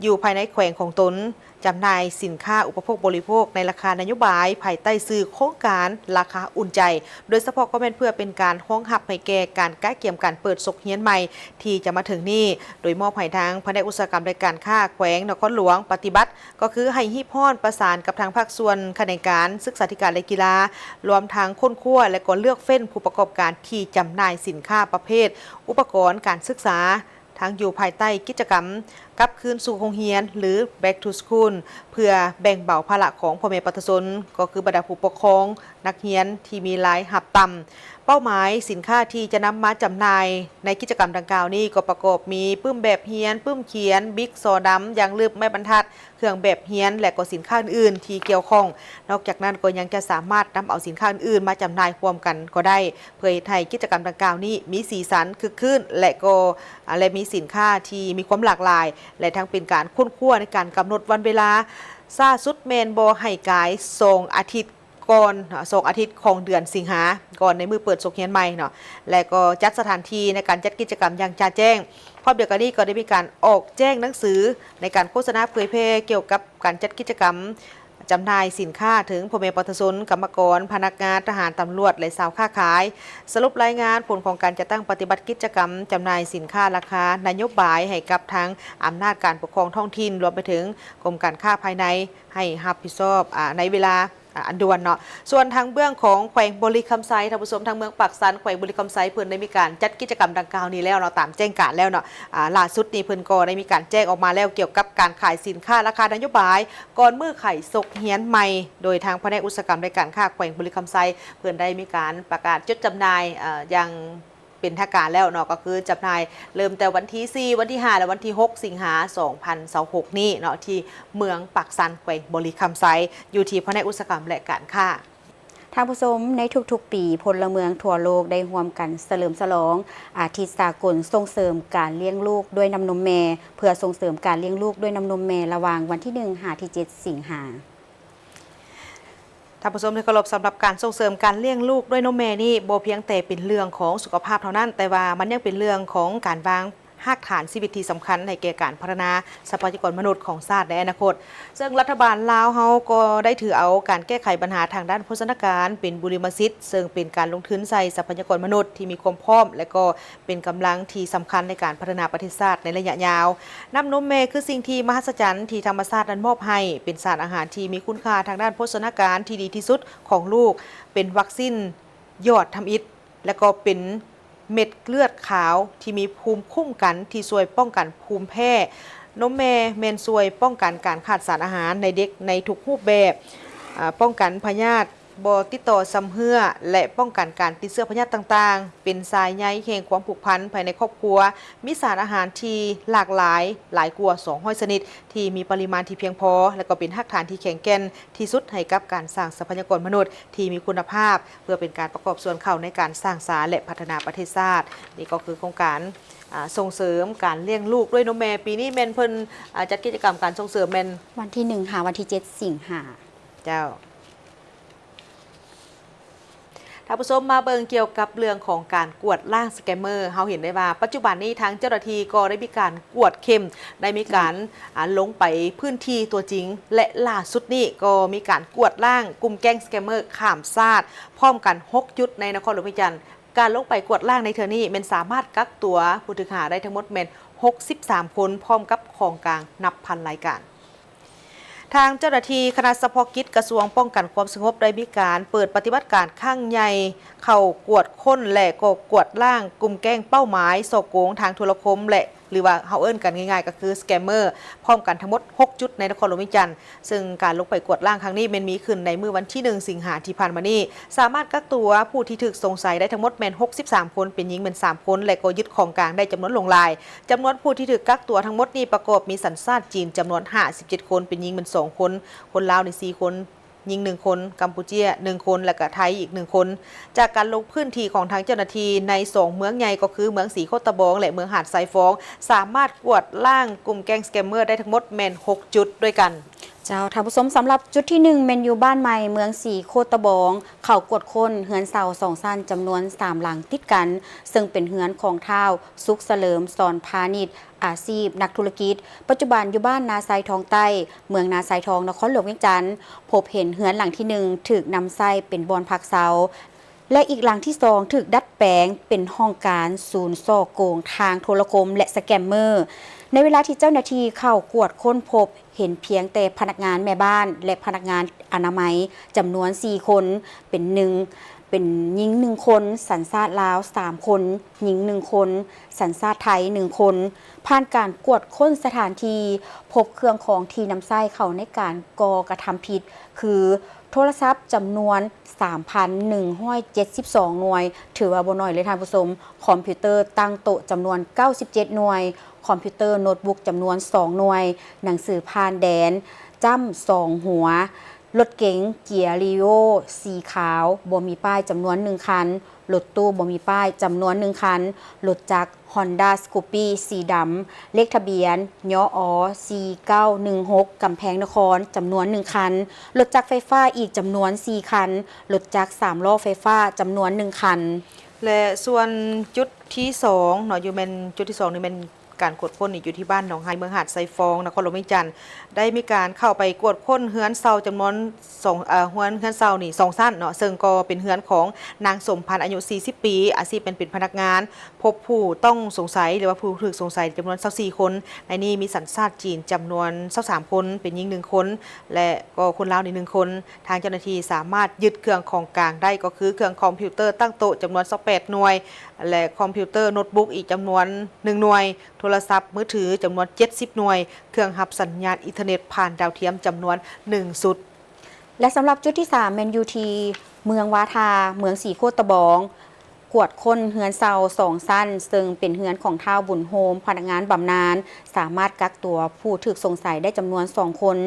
ຢູ່ພາຍໃນແຂວງຂອງຕົນ ຈຳໜ່າຍສິນຄ້າອຸປະໂພກບໍລິໂພກໃນລາຄານະໂຍບາຍ ພາຍໃຕ້ຊື່ໂຄງການລາຄາອຸ່ນໃຈ, ໂດຍສະເພາະກໍແມ່ນເພື່ອເປັນການຮອງຮັບໃຫ້ແກ່ການກະກຽມການເປີດສົກຮຽນໃໝ່ທີ່ຈະມາເຖິງນີ້, ໂດຍມອບໃຫ້ທາງພະແນກອຸດສາຫະກຳ ແລະ ການຄ້າແຂວງນະຄອນຫຼວງປະຕິບັດ ກໍຄືໃຫ້ຮີບຮ້ອນປະສານກັບທາງພາກສ່ວນຂະແໜງການສຶກສາທິການ ແລະ ກິລາ, ລວມທັງຄົ້ນຄວ້າ ແລະ ກໍເລືອກເຟ້ນຜູ້ປະກອບການທີ່ຈຳໜ່າຍສິນຄ້າປະເພດອຸປະກອນການສຶກສາ ທັງຢູ່ພາຍໃຕ້ກິດຈະກຳກັບຄືນສູ່ໂຮງຮຽນ ຫຼື Back to School ເພື່ອແບ່ງເບົາພາລະຂອງພໍ່ແມ່ປະຊາຊົນ ກໍຄືບັນດາຜູ້ປົກຄອງ, ນັກຮຽນທີ່ມີລາຍຮັບຕ່ຳ. ເປົ້າໝາຍສິນຄ້າທີ່ຈະນຳມາຈຳໜ່າຍໃນກິດຈະກຳດັ່ງກ່າວນີ້ ກໍປະກອບມີປຶ້ມແບບຮຽນ, ປຶ້ມຂຽນ, ບິກ, ສໍດຳ, ຢາງລຶບ, ໄມ້ບັນທັດ, ເຄື່ອງແບບຮຽນ ແລະ ກໍສິນຄ້າອື່ນໆທີ່ກ່ຽວຂ້ອງ. ນອກຈາກນັ້ນກໍຍັງຈະສາມາດນຳເອົາສິນຄ້າອື່ນໆມາຈຳໜ່າຍຮ່ວມກັນກໍໄດ້ ເພື່ອເຮັດໃຫ້ກິດຈະກຳດັ່ງກ່າວນີ້ມີສີສັນ, ຄຶກຄື້ນ ແລະ ກໍ ແລະ ມີສິນຄ້າທີ່ມີຄວາມຫຼາກຫຼາຍ ແລະ ທັງເປັນການຄົ້ນຄວ້າໃນການກຳນົດວັນເວລາ ຊ້າສຸດແມ່ນບໍ່ໃຫ້ກາຍສອງອາທິດກ່ອນ, ສອງອາທິດຂອງເດືອນສິງຫາ ກ່ອນໃນມື້ເປີດສົກຮຽນໃໝ່ເນາະ ແລະ ກໍຈັດສະຖານທີ່ໃນການຈັດກິດຈະກຳຢ່າງຈະແຈ້ງ. ພ້ອມດຽວກັນນີ້ກໍໄດ້ມີການອອກແຈ້ງໜັງສືໃນການໂຄສະນາເຜີຍແຜ່ກ່ຽວກັບການຈັດກິດຈະກຳ ຈຳໜ່າຍສິນຄ້າເຖິງພໍ່ແມ່ປະຊາຊົນ, ກຳມະກອນ, ພະນັກງານ, ທະຫານ, ຕຳຫຼວດ ແລະ ຊາວຄ້າຂາຍ, ສະຫຼຸບລາຍງານຜົນຂອງການຈັດຕັ້ງປະຕິບັດກິດຈະກຳຈຳໜ່າຍສິນຄ້າລາຄານະໂຍບາຍໃຫ້ກັບທາງອຳນາດການປົກຄອງທ້ອງຖິ່ນ, ລວມໄປເຖິງກົມການຄ້າພາຍໃນ ໃຫ້ຮັບຜິດຊອບ ອາ ໃນເວລາ ອາ ອັນດ່ວນເນາະ. ສ່ວນທາງເບື້ອງຂອງແຂວງບໍລິຄຳໄຊ ທ່ານຜູ້ຊົມ, ທາງເມືອງປາກຊັນ ແຂວງບໍລິຄຳໄຊ ເພິ່ນໄດ້ມີການຈັດກິດຈະກຳດັ່ງກ່າວນີ້ແລ້ວເນາະ, ຕາມແຈ້ງການແລ້ວເນາະ. ອາ ລ່າສຸດນີ້ເພິ່ນກໍໄດ້ມີການແຈ້ງອອກມາແລ້ວກ່ຽວກັບການຂາຍສິນຄ້າລາຄານະໂຍບາຍ ກ່ອນມື້ໄຂສົກຮຽນໃໝ່ ໂດຍທາງພະແນກອຸດສາຫະກຳ ແລະ ການຄ້າແຂວງບໍລິຄຳໄຊ ເພິ່ນໄດ້ມີການປະກາດຈຸດຈຳໜ່າຍ ເອີ່ ຢ່າງ ເປັນທາງການແລ້ວເນາະ ກໍຄືຈຳໜ່າຍເລີ່ມແຕ່ວັນທີສີ່ ວັນທີຫ້າ ແລະ ວັນທີຫົກ ສິງຫາ ສອງພັນຊາວຫົກນີ້ເນາະ ທີ່ເມືອງປາກຊັນ ແຂວງບໍລິຄຳໄຊ ຢູ່ທີ່ພະແນກອຸດສາຫະກຳ ແລະ ການຄ້າ. ທ່ານຜູ້ຊົມ, ໃນທຸກໆປີ, ພົນລະເມືອງທົ່ວໂລກໄດ້ຮ່ວມກັນສະເຫຼີມສະຫຼອງອາທິດສາກົນສົ່ງເສີມການລ້ຽງລູກດ້ວຍນ້ຳນົມແມ່ ເພື່ອສົ່ງເສີມການລ້ຽງລູກດ້ວຍນ້ຳນົມແມ່ ລະຫວ່າງວັນທີໜຶ່ງ ຫາ ທີເຈັດ ສິງຫາ. ທ່ານຜູ້ຊົມທີ່ເຄົາລົບ, ສຳລັບການສົ່ງເສີມການລ້ຽງລູກດ້ວຍນົມແມ່ນີ້ ບໍ່ພຽງແຕ່ເປັນເລື່ອງຂອງສຸຂະພາບເທົ່ານັ້ນ, ແຕ່ວ່າມັນຍັງເປັນເລື່ອງຂອງການວາງຮາກຖານຊີວິດທີ່ສຳຄັນໃຫ້ແກ່ການພັດທະນາຊັບພະຍາກອນມະນຸດຂອງຊາດໃນອະນາຄົດ. ເຊິ່ງລັດຖະບານລາວເຮົາກໍໄດ້ຖືເອົາການແກ້ໄຂບັນຫາທາງດ້ານໂພຊະນາການເປັນບຸລິມະສິດ, ເຊິ່ງເປັນການລົງທຶນໃສ່ຊັບພະຍາກອນມະນຸດທີ່ມີຄວາມພ້ອມ ແລະ ກໍເປັນກຳລັງທີ່ສຳຄັນໃນການພັດທະນາປະເທດຊາດໃນໄລຍະຍາວ. ນ້ຳນົມແມ່ຄືສິ່ງທີ່ມະຫັດສະຈັນທີ່ທຳມະຊາດນັ້ນມອບໃຫ້, ເປັນສານອາຫານທີ່ມີຄຸນຄ່າທາງດ້ານໂພຊະນາການທີ່ດີທີ່ສຸດຂອງລູກ, ເປັນວັກຊີນ ຢອດທຳອິດ ແລະ ກໍເປັນເມັດເລືອດຂາວທີ່ມີພູມຄຸ້ມກັນທີ່ຊ່ວຍປ້ອງກັນພູມແພ້. ນົມແມ່ແມ່ນຊ່ວຍປ້ອງກັນການຂາດສານອາຫານໃນເດັກໃນທຸກຮູບແບບ, ອາ, ປ້ອງກັນພະຍາດບໍ່ຕິດຕໍ່ຊຳເຮື້ອ ແລະ ປ້ອງກັນການຕິດເຊື້ອພະຍາດຕ່າງໆ, ເປັນສາຍໃຍແຫ່ງຄວາມຜູກພັນພາຍໃນຄອບຄົວ, ມີສານອາຫານທີ່ຫຼາກຫຼາຍ ຫຼາຍກວ່າສອງຮ້ອຍຊະນິດ ທີ່ມີປະລິມານທີ່ພຽງພໍ ແລະ ກໍເປັນຮາກຖານທີ່ແຂງແກ່ນ ທີ່ສຸດໃຫ້ກັບການສ້າງຊັບພະຍາກອນມະນຸດທີ່ມີຄຸນນະພາບ ເພື່ອເປັນການປະກອບສ່ວນເຂົ້າໃນການສ້າງສາ ແລະ ພັດທະນາປະເທດຊາດ. ນີ້ກໍຄືໂຄງການ, ອາ, ສົ່ງເສີມການລ້ຽງລູກດ້ວຍນົມແມ່. ປີນີ້ແມ່ນເພິ່ນ, ອາ, ຈັດກິດຈະກຳການສົ່ງເສີມແມ່ນ ວັນທີໜຶ່ງ ຫາ ວັນທີເຈັດ ສິງຫາ. ເຈົ້າ. ທ່ານຜູ້ຊົມ ມາເບິ່ງກ່ຽວກັບເລື່ອງຂອງການກວາດລ້າງສະແກມເມີ. ເຮົາເຫັນໄດ້ວ່າປັດຈຸບັນນີ້ທາງເຈົ້າໜ້າທີ່ກໍໄດ້ມີການກວດເຂັ້ມ, ໄດ້ມີການ, ອາ, ລົງໄປພື້ນທີ່ຕົວຈິງ ແລະ ລ່າສຸດນີ້ກໍມີການກວາດລ້າງກຸ່ມແກ້ງສະແກມເມີຂ້າມຊາດ ພ້ອມກັນຫົກຈຸດໃນນະຄອນຫຼວງວຽງຈັນ. ການລົງໄປກວດລ້າງໃນເທື່ອນີ້ແມ່ນສາມາດກັກຕົວຜູ້ຖືກຫາໄດ້ທັງໝົດແມ່ນຫົກສິບສາມຄົນ ພ້ອມກັບຂອງກາງນັບພັນລາຍການ. ທາງເຈົ້າໜ້າທີ່ຄະນະສະເພາະກິດກະຊວງປ້ອງກັນຄວາມສະຫງົບໄດ້ມີການເປີດປະຕິບັດການຄັ້ງໃຫຍ່ເຂົ້າກວດຄົ້ນ ແລະ ກໍກວດລ້າງກຸ່ມແກ້ງເປົ້າໝາຍສໍ້ໂກງທາງໂທລະຄົມ ແລະ ຫຼືວ່າເຮົາເອີ້ນກັນງ່າຍໆກໍຄືສະແກມເມີ ພ້ອມກັນທັງໝົດຫົກຈຸດໃນນະຄອນຫຼວງວຽງຈັນ. ເຊິ່ງການລົງໄປກວດລ້າງຄັ້ງນີ້ແມ່ນມີຂຶ້ນໃນມື້ວັນທີໜຶ່ງ ສິງຫາທີ່ຜ່ານມານີ້ ສາມາດກັກຕົວຜູ້ທີ່ຖືກສົງໄສໄດ້ທັງໝົດແມ່ນຫົກສິບສາມຄົນ, ເປັນຍິງແມ່ນສາມຄົນ ແລະ ກໍຍຶດຂອງກາງໄດ້ຈຳນວນຫຼວງຫຼາຍ. ຈຳນວນຜູ້ທີ່ຖືກກັກຕົວທັງໝົດນີ້ປະກອບມີສັນຊາດຈີນຈຳນວນຫ້າສິບເຈັດຄົນ, ເປັນຍິງແມ່ນສອງຄົນ, ຄົນລາວນີ້ສີ່ຄົນ, ຍິງໜຶ່ງຄົນ, ກຳປູເຈຍໜຶ່ງຄົນ ແລະ ກະໄທອີກໜຶ່ງຄົນ. ຈາກການລົງພື້ນທີ່ຂອງທາງເຈົ້າໜ້າທີ່ໃນສອງເມືອງໃຫຍ່ກໍຄືເມືອງສີໂຄດຕະບອງ ແລະ ເມືອງຫາດຊາຍຟອງ ສາມາດກວດລ້າງກຸ່ມແກ້ງສະແກມເມີໄດ້ທັງໝົດແມ່ນຫົກຈຸດດ້ວຍກັນ. ເຈົ້າ ທ່ານຜູ້ຊົມ, ສຳລັບຈຸດທີໜຶ່ງແມ່ນຢູ່ບ້ານໃໝ່ເມືອງສີໂຄດຕະບອງ ເຂົ້າກວດຄົ້ນເຮືອນເຊົ່າສອງຊັ້ນຈຳນວນສາມຫຼັງຕິດກັນ, ເຊິ່ງເປັນເຮືອນຂອງທ້າວ ສຸກສະເຫຼີມ ສອນພານິດ ອາຊີບນັກທຸລະກິດ, ປັດຈຸບັນຢູ່ບ້ານນາຊາຍທອງໃຕ້ ເມືອງນາຊາຍທອງ ນະຄອນຫຼວງວຽງຈັນ. ພົບເຫັນເຮືອນຫຼັງທີໜຶ່ງຖືກນຳໃຊ້ເປັນບ່ອນພັກເຊົາ ແລະ ອີກຫຼັງທີສອງຖືກດັດແປງເປັນຫ້ອງການສູນສໍ້ໂກງທາງໂທລະຄົມ ແລະ ສະແກມເມີ. ໃນເວລາທີ່ເຈົ້າໜ້າທີ່ເຂົ້າກວດຄົ້ນພົບ ເຫັນພຽງແຕ່ພະນັກງານແມ່ບ້ານ ແລະ ພະນັກງານອະນາໄມຈຳນວນສີ່ຄົນ, ເປັນໜຶ່ງ ເປັນຍິງໜຶ່ງຄົນ, ສັນຊາດລາວສາມຄົນ, ຍິງໜຶ່ງຄົນ, ສັນຊາດໄທໜຶ່ງຄົນ. ຜ່ານການກວດຄົ້ນສະຖານທີ່, ພົບເຄື່ອງຂອງທີ່ນຳໃຊ້ເຂົ້າໃນການກໍ່ກະທຳຜິດ ຄື ໂທລະສັບຈຳນວນສາມພັນໜຶ່ງຮ້ອຍເຈັດສິບສອງໜ່ວຍ, ຖືວ່າບໍ່ໜ້ອຍເລີຍທ່ານຜູ້ຊົມ, ຄອມພິວເຕີຕັ້ງໂຕະຈຳນວນເກົ້າສິບເຈັດໜ່ວຍ, ຄອມພິວເຕີໂນດບຸກຈຳນວນສອງໜ່ວຍ, ໜັງສືຜ່ານແດນຈ້ຳສອງຫົວ, ລົດເກັງເກຍຣີໂອສີຂາວບໍ່ມີປ້າຍຈຳນວນໜຶ່ງຄັນ, ລົດຕູ້ບໍ່ມີປ້າຍຈຳນວນໜຶ່ງຄັນ, ລົດຈັກ ຮອນດ້າສະກູປີ້ສີດຳ ເລກທະບຽນ ຍອ ສີ່ເກົ້າໜຶ່ງຫົກ ກຳແພງນະຄອນ ຈຳນວນໜຶ່ງຄັນ, ລົດຈັກໄຟຟ້າອີກຈຳນວນສີ່ຄັນ, ລົດຈັກສາມລໍ້ໄຟຟ້າຈຳນວນໜຶ່ງຄັນ. ແລະ ສ່ວນຈຸດທີສອງເນາະ, ຢູ່ແມ່ນຈຸດທີສອງນີ້ແມ່ນການກວດຄົ້ນນີ້ຢູ່ທີ່ບ້ານໜອງໄຮ ເມືອງຫາດຊາຍຟອງ ນະຄອນຫຼວງວຽງຈັນ, ໄດ້ມີການເຂົ້າໄປກວດຄົ້ນເຮືອນເຊົ່າຈຳນວນ ສອງ ເອີ ເຮືອນ ເຮືອນເຊົ່ານີ້ສອງຊັ້ນເນາະ, ເຊິ່ງກໍເປັນເຮືອນຂອງນາງສົມພັນ ອາຍຸສີ່ສິບປີ, ອາຊີບແມ່ນເປັນພະນັກງານ. ພົບຜູ້ຕ້ອງສົງໄສ ຫຼືວ່າຜູ້ຖືກສົງໄສຈຳນວນຊາວສີ່ຄົນ, ໃນນີ້ມີສັນຊາດຈີນຈຳນວນຊາວສາມຄົນ, ເປັນຍິງໜຶ່ງຄົນ ແລະ ກໍຄົນລາວນີ້ໜຶ່ງຄົນ. ທາງເຈົ້າໜ້າທີ່ສາມາດຍຶດເຄື່ອງຂອງກາງໄດ້ ກໍຄືເຄື່ອງຄອມພິວເຕີຕັ້ງໂຕະຈຳນວນຊາວແປດໜ່ວຍ ແລະ ຄອມພິວເຕີໂນດບຸກອີກຈຳນວນໜຶ່ງໜ່ວຍ, ໂທລະສັບມືຖືຈຳນວນເຈັດສິບໜ່ວຍ, ເຄື່ອງຮັບສັນຍານອິນເຕີເນັດຜ່ານດາວທຽມຈຳນວນໜຶ່ງຊຸດ. ແລະ ສຳລັບຈຸດທີສາມແມ່ນຢູ່ທີ່ເມືອງວາທາ, ເມືອງສີໂຄດຕະບອງ, ກວດຄົ້ນເຮືອນເຊົ່າສອງຊັ້ນ ເຊິ່ງເປັນເຮືອນຂອງທ້າວບຸນໂຮມ ພະນັກງານບຳນານ, ສາມາດກັກຕົວຜູ້ຖືກສົງໄສໄດ້ຈຳນວນສອງຄົນ,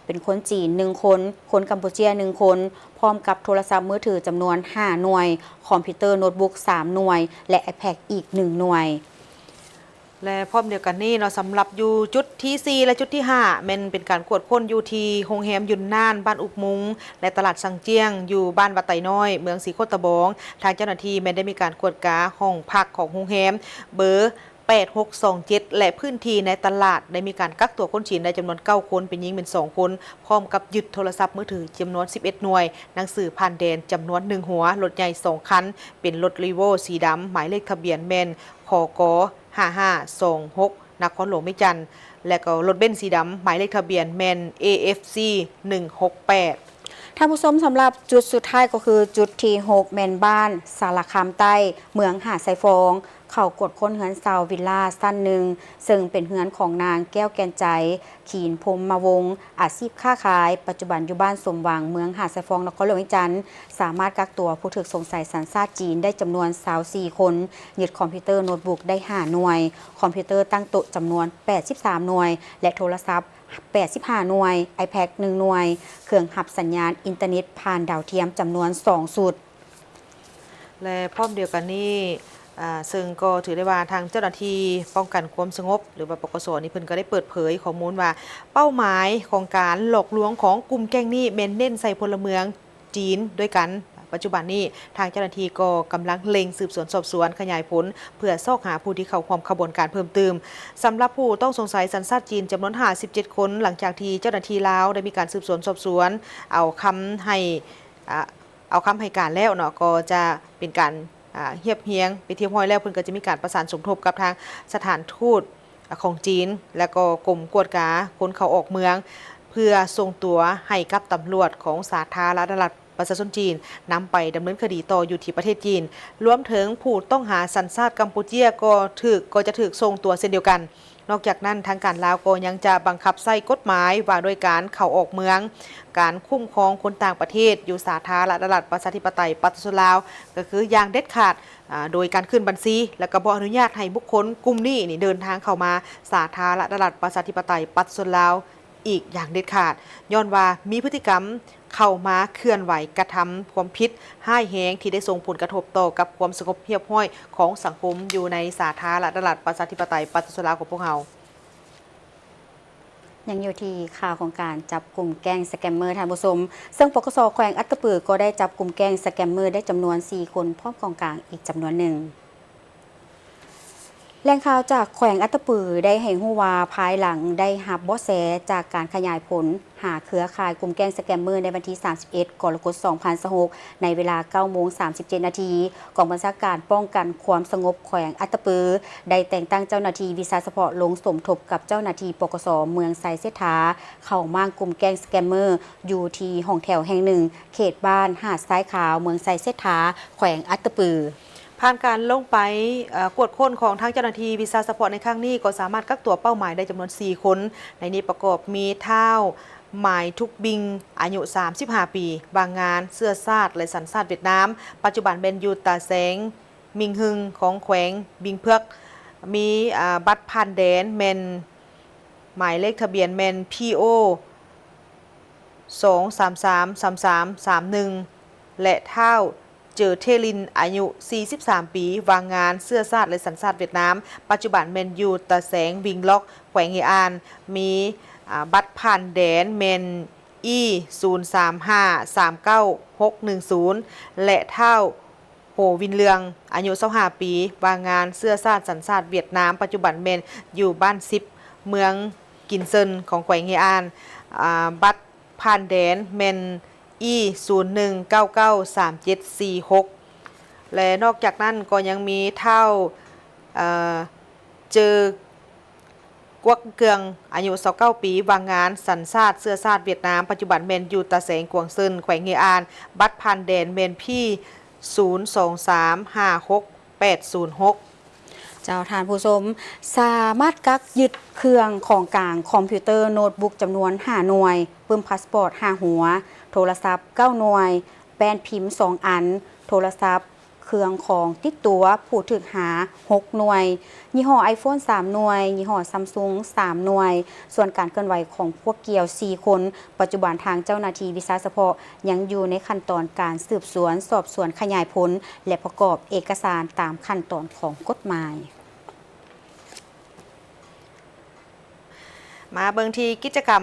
ເປັນຄົນຈີນໜຶ່ງຄົນ, ຄົນກຳປູເຈຍໜຶ່ງຄົນ, ພ້ອມກັບໂທລະສັບມືຖືຈຳນວນຫ້າໜ່ວຍ, ຄອມພິວເຕີໂນດບຸກສາມໜ່ວຍ ແລະ iPad ອີກໜຶ່ງໜ່ວຍ. ແລະ ພ້ອມດຽວກັນນີ້ເນາະ, ສຳລັບຢູ່ຈຸດທີສີ່ ແລະ ຈຸດທີຫ້າ ແມ່ນເປັນການກວດຄົ້ນຢູ່ທີ່ໂຮງແຮມຢຸນນານ ບ້ານອຸບມຸງ ແລະ ຕະຫຼາດຊັງຈຽງ ຢູ່ບ້ານວັດໄຕນ້ອຍ ເມືອງສີໂຄດຕະບອງ. ທາງເຈົ້າໜ້າທີ່ແມ່ນໄດ້ມີການກວດກາຫ້ອງພັກຂອງໂຮງແຮມເບີ ແປດຫົກສອງເຈັດ ແລະ ພື້ນທີ່ໃນຕະຫຼາດ, ໄດ້ມີການກັກຕົວຄົນຈີນໄດ້ຈຳນວນເກົ້າຄົນ, ເປັນຍິງແມ່ນສອງຄົນ, ພ້ອມກັບຍຶດໂທລະສັບມືຖືຈຳນວນສິບເອັດໜ່ວຍ, ໜັງສືຜ່ານແດນຈຳນວນໜຶ່ງຫົວ, ລົດໃຫຍ່ສອງຄັນ, ເປັນລົດ Revo ສີດຳ, ໝາຍເລກທະບຽນແມ່ນ ຂກ ຫ້າຫ້າສອງຫົກ ນະຄອນຫຼວງວຽງຈັນ ແລະ ກໍລົດເບັນສີດຳ ໝາຍເລກທະບຽນແມ່ນ ເອເອັຟຊີ ໜຶ່ງຫົກແປດ. ທ່ານຜູ້ຊົມ, ສຳລັບຈຸດສຸດທ້າຍກໍຄືຈຸດທີຫົກ ແມ່ນບ້ານສາລະຄາມໃຕ້ ເມືອງຫາດຊາຍຟອງ, ເຂົ້າກວດຄົ້ນເຮືອນເຊົ່າວິລລາຊັ້ນໜຶ່ງ ເຊິ່ງເປັນເຮືອນຂອງນາງ ແກ້ວແກ່ນໃຈ ຂີນພົມມະວົງ, ອາຊີບຄ້າຂາຍ, ປັດຈຸບັນຢູ່ບ້ານສົມຫວັງ ເມືອງຫາດຊາຍຟອງ ນະຄອນຫຼວງວຽງຈັນ, ສາມາດກັກຕົວຜູ້ຖືກສົງໄສສັນຊາດຈີນໄດ້ຈຳນວນຊາວສີ່ຄົນ, ຍຶດຄອມພິວເຕີໂນດບຸກໄດ້ຫ້າໜ່ວຍ, ຄອມພິວເຕີຕັ້ງໂຕະຈຳນວນແປດສິບສາມໜ່ວຍ ແລະ ໂທລະສັບແປດສິບຫ້າໜ່ວຍ, iPad ໜຶ່ງໜ່ວຍ, ເຄື່ອງຮັບສັນຍານອິນເຕີເນັດຜ່ານດາວທຽມຈຳນວນສອງຊຸດ. ແລະ ພ້ອມດຽວກັນນີ້ ອາ ເຊິ່ງກໍຖືໄດ້ວ່າທາງເຈົ້າໜ້າທີ່ປ້ອງກັນຄວາມສະຫງົບ ຫຼືວ່າ ປກສ ນີ້ ເພິ່ນກໍໄດ້ເປີດເຜີຍຂໍ້ມູນວ່າ ເປົ້າໝາຍຂອງການຫຼອກລວງຂອງກຸ່ມແກ້ງນີ້ແມ່ນເນັ້ນໃສ່ພົນລະເມືອງຈີນດ້ວຍກັນ. ປັດຈຸບັນນີ້ ທາງເຈົ້າໜ້າທີ່ກໍກຳລັງເລັ່ງສືບສວນສອບສວນຂະຫຍາຍຜົນ ເພື່ອຊອກຫາຜູ້ທີ່ເຂົ້າຮ່ວມຂະບວນການເພີ່ມຕື່ມ. ສຳລັບຜູ້ຕ້ອງສົງໄສສັນຊາດຈີນຈຳນວນຫ້າສິບເຈັດຄົນ, ຫຼັງຈາກທີ່ເຈົ້າໜ້າທີ່ລາວໄດ້ມີການສືບສວນສອບສວນ ເອົາຄຳໃຫ້ ອາ ເອົາຄຳໃຫ້ການແລ້ວເນາະ, ກໍຈະເປັນການ ອາ ຮຽບຮຽງເປັນທີ່ຮຽບຮ້ອຍແລ້ວ, ເພິ່ນກໍຈະມີການປະສານສົມທົບກັບທາງສະຖານທູດ ອາ ຂອງຈີນ ແລະ ກໍກົມກວດກາຄົນເຂົ້າອອກເມືອງ ເພື່ອສົ່ງຕົວໃຫ້ກັບຕຳຫຼວດຂອງສາທາລະນະລັດປະຊາຊົນຈີນ ນຳໄປດຳເນີນຄະດີຕໍ່ຢູ່ທີ່ປະເທດຈີນ. ລວມເຖິງຜູ້ຕ້ອງຫາສັນຊາດກຳປູເຈຍກໍຖືກ ກໍຈະຖືກສົ່ງຕົວເຊັ່ນດຽວກັນ. ນອກຈາກນັ້ນ, ທາງການລາວກໍຍັງຈະບັງຄັບໃຊ້ກົດໝາຍວ່າດ້ວຍການເຂົ້າອອກເມືອງ, ການຄຸ້ມຄອງຄົນຕ່າງປະເທດຢູ່ສາທາລະນະລັດປະຊາທິປະໄຕປະຊາຊົນລາວ ກໍຄືຢ່າງເດັດຂາດ, ອາ, ໂດຍການຂຶ້ນບັນຊີ ແລະ ກໍບໍ່ອະນຸຍາດໃຫ້ບຸກຄົນກຸ່ມນີ້ນີ້ເດີນທາງເຂົ້າມາສາທາລະນະລັດປະຊາທິປະໄຕປະຊາຊົນລາວ ອີກຢ່າງເດັດຂາດ, ຍ້ອນວ່າມີພຶດຕິກຳເຂົ້າມາເຄື່ອນໄຫວກະທຳຄວາມຜິດຮ້າຍແຮງ ທີ່ໄດ້ສົ່ງຜົນກະທົບຕໍ່ກັບຄວາມສະຫງົບຮຽບຮ້ອຍຂອງສັງຄົມຢູ່ໃນສາທາລະນະລັດປະຊາທິປະໄຕປະຊາຊົນລາວຂອງພວກເຮົາ. ຍັງຢູ່ທີ່ຂ່າວຂອງການຈັບກຸມແກ້ງສະແກມເມີ ທ່ານຜູ້ຊົມ, ເຊິ່ງ ປກສ ແຂວງອັດຕະປື ກໍໄດ້ຈັບກຸມແກ້ງສະແກມເມີໄດ້ຈຳນວນສີ່ຄົນ ພ້ອມຂອງກາງອີກຈຳນວນໜຶ່ງ. ແຫຼ່ງຂ່າວຈາກແຂວງອັດຕະປືໄດ້ໃຫ້ຮູ້ວ່າ ພາຍຫຼັງໄດ້ຮັບເບາະແສຈາກການຂະຫຍາຍຜົນຫາເຄືອຂ່າຍກຸ່ມແກ້ງສະແກມເມີ ໃນວັນທີສາມສິບເອັດ ກໍລະກົດ ສອງພັນຊາວຫົກ ໃນເວລາ ເກົ້າໂມງສາມສິບເຈັດນາທີ, ກອງບັນຊາການປ້ອງກັນຄວາມສະຫງົບແຂວງອັດຕະປື ໄດ້ແຕ່ງຕັ້ງເຈົ້າໜ້າທີ່ວິຊາສະເພາະລົງສົມທົບກັບເຈົ້າໜ້າທີ່ ປກສ ເມືອງໄຊເສດຖາ ເຂົ້າມ້າງກຸ່ມແກ້ງສະແກມເມີ ຢູ່ທີ່ຫ້ອງແຖວແຫ່ງໜຶ່ງ ເຂດບ້ານຫາດຊາຍຂາວ ເມືອງໄຊເສດຖາ ແຂວງອັດຕະປື. ຜ່ານການລົງໄປ, ເອີ, ກວດຄົ້ນຂອງທາງເຈົ້າໜ້າທີ່ວິຊາສະເພາະໃນຄັ້ງນີ້ ກໍສາມາດກັກຕົວເປົ້າໝາຍໄດ້ຈຳນວນສີ່ຄົນ, ໃນນີ້ປະກອບມີທ້າວ ໝາຍທຸກບິງ ອາຍຸສາມສິບຫ້າປີ, ວ່າງງານ, ເຊື້ອຊາດ ແລະ ສັນຊາດຫວຽດນາມ, ປັດຈຸບັນແມ່ນຢູ່ຕາແສງມິງຮຶງ ຂອງແຂວງບິງເຜືອກ, ມີ, ອາ, ບັດຜ່ານແດນແມ່ນ ໝາຍເລກທະບຽນແມ່ນ ພີໂອ ສອງສາມສາມສາມສາມສາມໜຶ່ງ ແລະ ທ້າວ ເຈີເທລິນ ອາຍຸສີ່ສິບສາມປີ, ວ່າງງານ, ເຊື້ອຊາດ ແລະ ສັນຊາດຫວຽດນາມ, ປັດຈຸບັນແມ່ນຢູ່ຕາແສງວິງລັອກ ແຂວງເຮອານ, ມີ, ອາ, ບັດຜ່ານແດນແມ່ນ ອີ ສູນສາມຫ້າສາມເກົ້າຫົກໜຶ່ງສູນ ແລະ ທ້າວ ໂຫວິນເລື່ອງ ອາຍຸຊາວຫ້າປີ, ວ່າງງານ, ເຊື້ອຊາດ, ສັນຊາດຫວຽດນາມ, ປັດຈຸບັນແມ່ນຢູ່ບ້ານສິບ ເມືອງກິນເຊິນ ຂອງແຂວງເຮອານ, ອາ, ບັດຜ່ານແດນແມ່ນ ອີ ສູນໜຶ່ງເກົ້າເກົ້າສາມເຈັດສີ່ຫົກ ແລະ ນອກຈາກນັ້ນກໍຍັງມີທ້າວ ເອີ ເຈີ ກວກເກືອງ ອາຍຸຊາວເກົ້າປີ, ວ່າງງານ, ສັນຊາດ, ເຊື້ອຊາດຫວຽດນາມ, ປັດຈຸບັນແມ່ນຢູ່ຕາແສງກວາງເຊິນ ແຂວງເຮອານ, ບັດຜ່ານແດນແມ່ນ ພີ ສູນສອງສາມຫ້າຫົກແປດສູນຫົກ. ເຈົ້າ ທ່ານຜູ້ຊົມ, ສາມາດກັກຍຶດເຄື່ອງຂອງກາງຄອມພິວເຕີໂນດບຸກຈຳນວນຫ້າໜ່ວຍ, ປຶ້ມພາສປອດຫ້າຫົວ, ໂທລະສັບເກົ້າໜ່ວຍ, ແປ້ນພິມສອງອັນ, ໂທລະສັບ ເຄື່ອງຂອງຕິດຕົວຜູ້ຖືກຫາຫົກໜ່ວຍ, ຍີ່ຫໍ້ໄອໂຟນສາມໜ່ວຍ, ຍີ່ຫໍ້ຊຳຊຸງສາມໜ່ວຍ. ສ່ວນການເຄື່ອນໄຫວຂອງພວກກ່ຽວສີ່ຄົນ, ປັດຈຸບັນທາງເຈົ້າໜ້າທີ່ວິຊາສະເພາະຍັງຢູ່ໃນຂັ້ນຕອນການສືບສວນ, ສອບສວນຂະຫຍາຍຜົນ ແລະ ປະກອບເອກະສານຕາມຂັ້ນຕອນຂອງກົດໝາຍ. ມາເບິ່ງທີ່ກິດຈະກຳ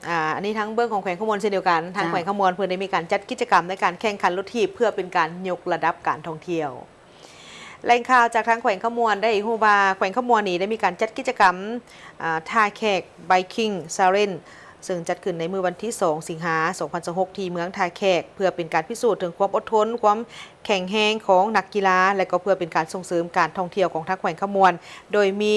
ອາ ອັນນີ້ທາງເບື້ອງຂອງແຂວງຄຳມ່ວນເຊັ່ນດຽວກັນ, ທາງ ເຈົ້າ ແຂວງຄຳມ່ວນເພິ່ນໄດ້ມີການຈັດກິດຈະກຳໃນການແຂ່ງຂັນລົດຖີບ ເພື່ອເປັນການຍົກລະດັບການທ່ອງທ່ຽວ. ແຫຼ່ງຂ່າວຈາກທາງແຂວງຄຳມ່ວນໄດ້ຮູ້ວ່າ ແຂວງຄຳມ່ວນນີ້ໄດ້ມີການຈັດກິດຈະກຳ ອາ ທ່າແຂກ Biking Challenge ເຊິ່ງຈັດຂຶ້ນໃນມື້ວັນທີສອງ ສິງຫາ ສອງພັນຊາວຫົກ ທີ່ເມືອງທ່າແຂກ ເພື່ອເປັນການພິສູດເຖິງຄວາມອົດທົນ, ຄວາມແຂງແຮງຂອງນັກກິລາ ແລະ ກໍເພື່ອເປັນການສົ່ງເສີມການທ່ອງທ່ຽວຂອງທາງແຂວງຄຳມ່ວນ ໂດຍມີ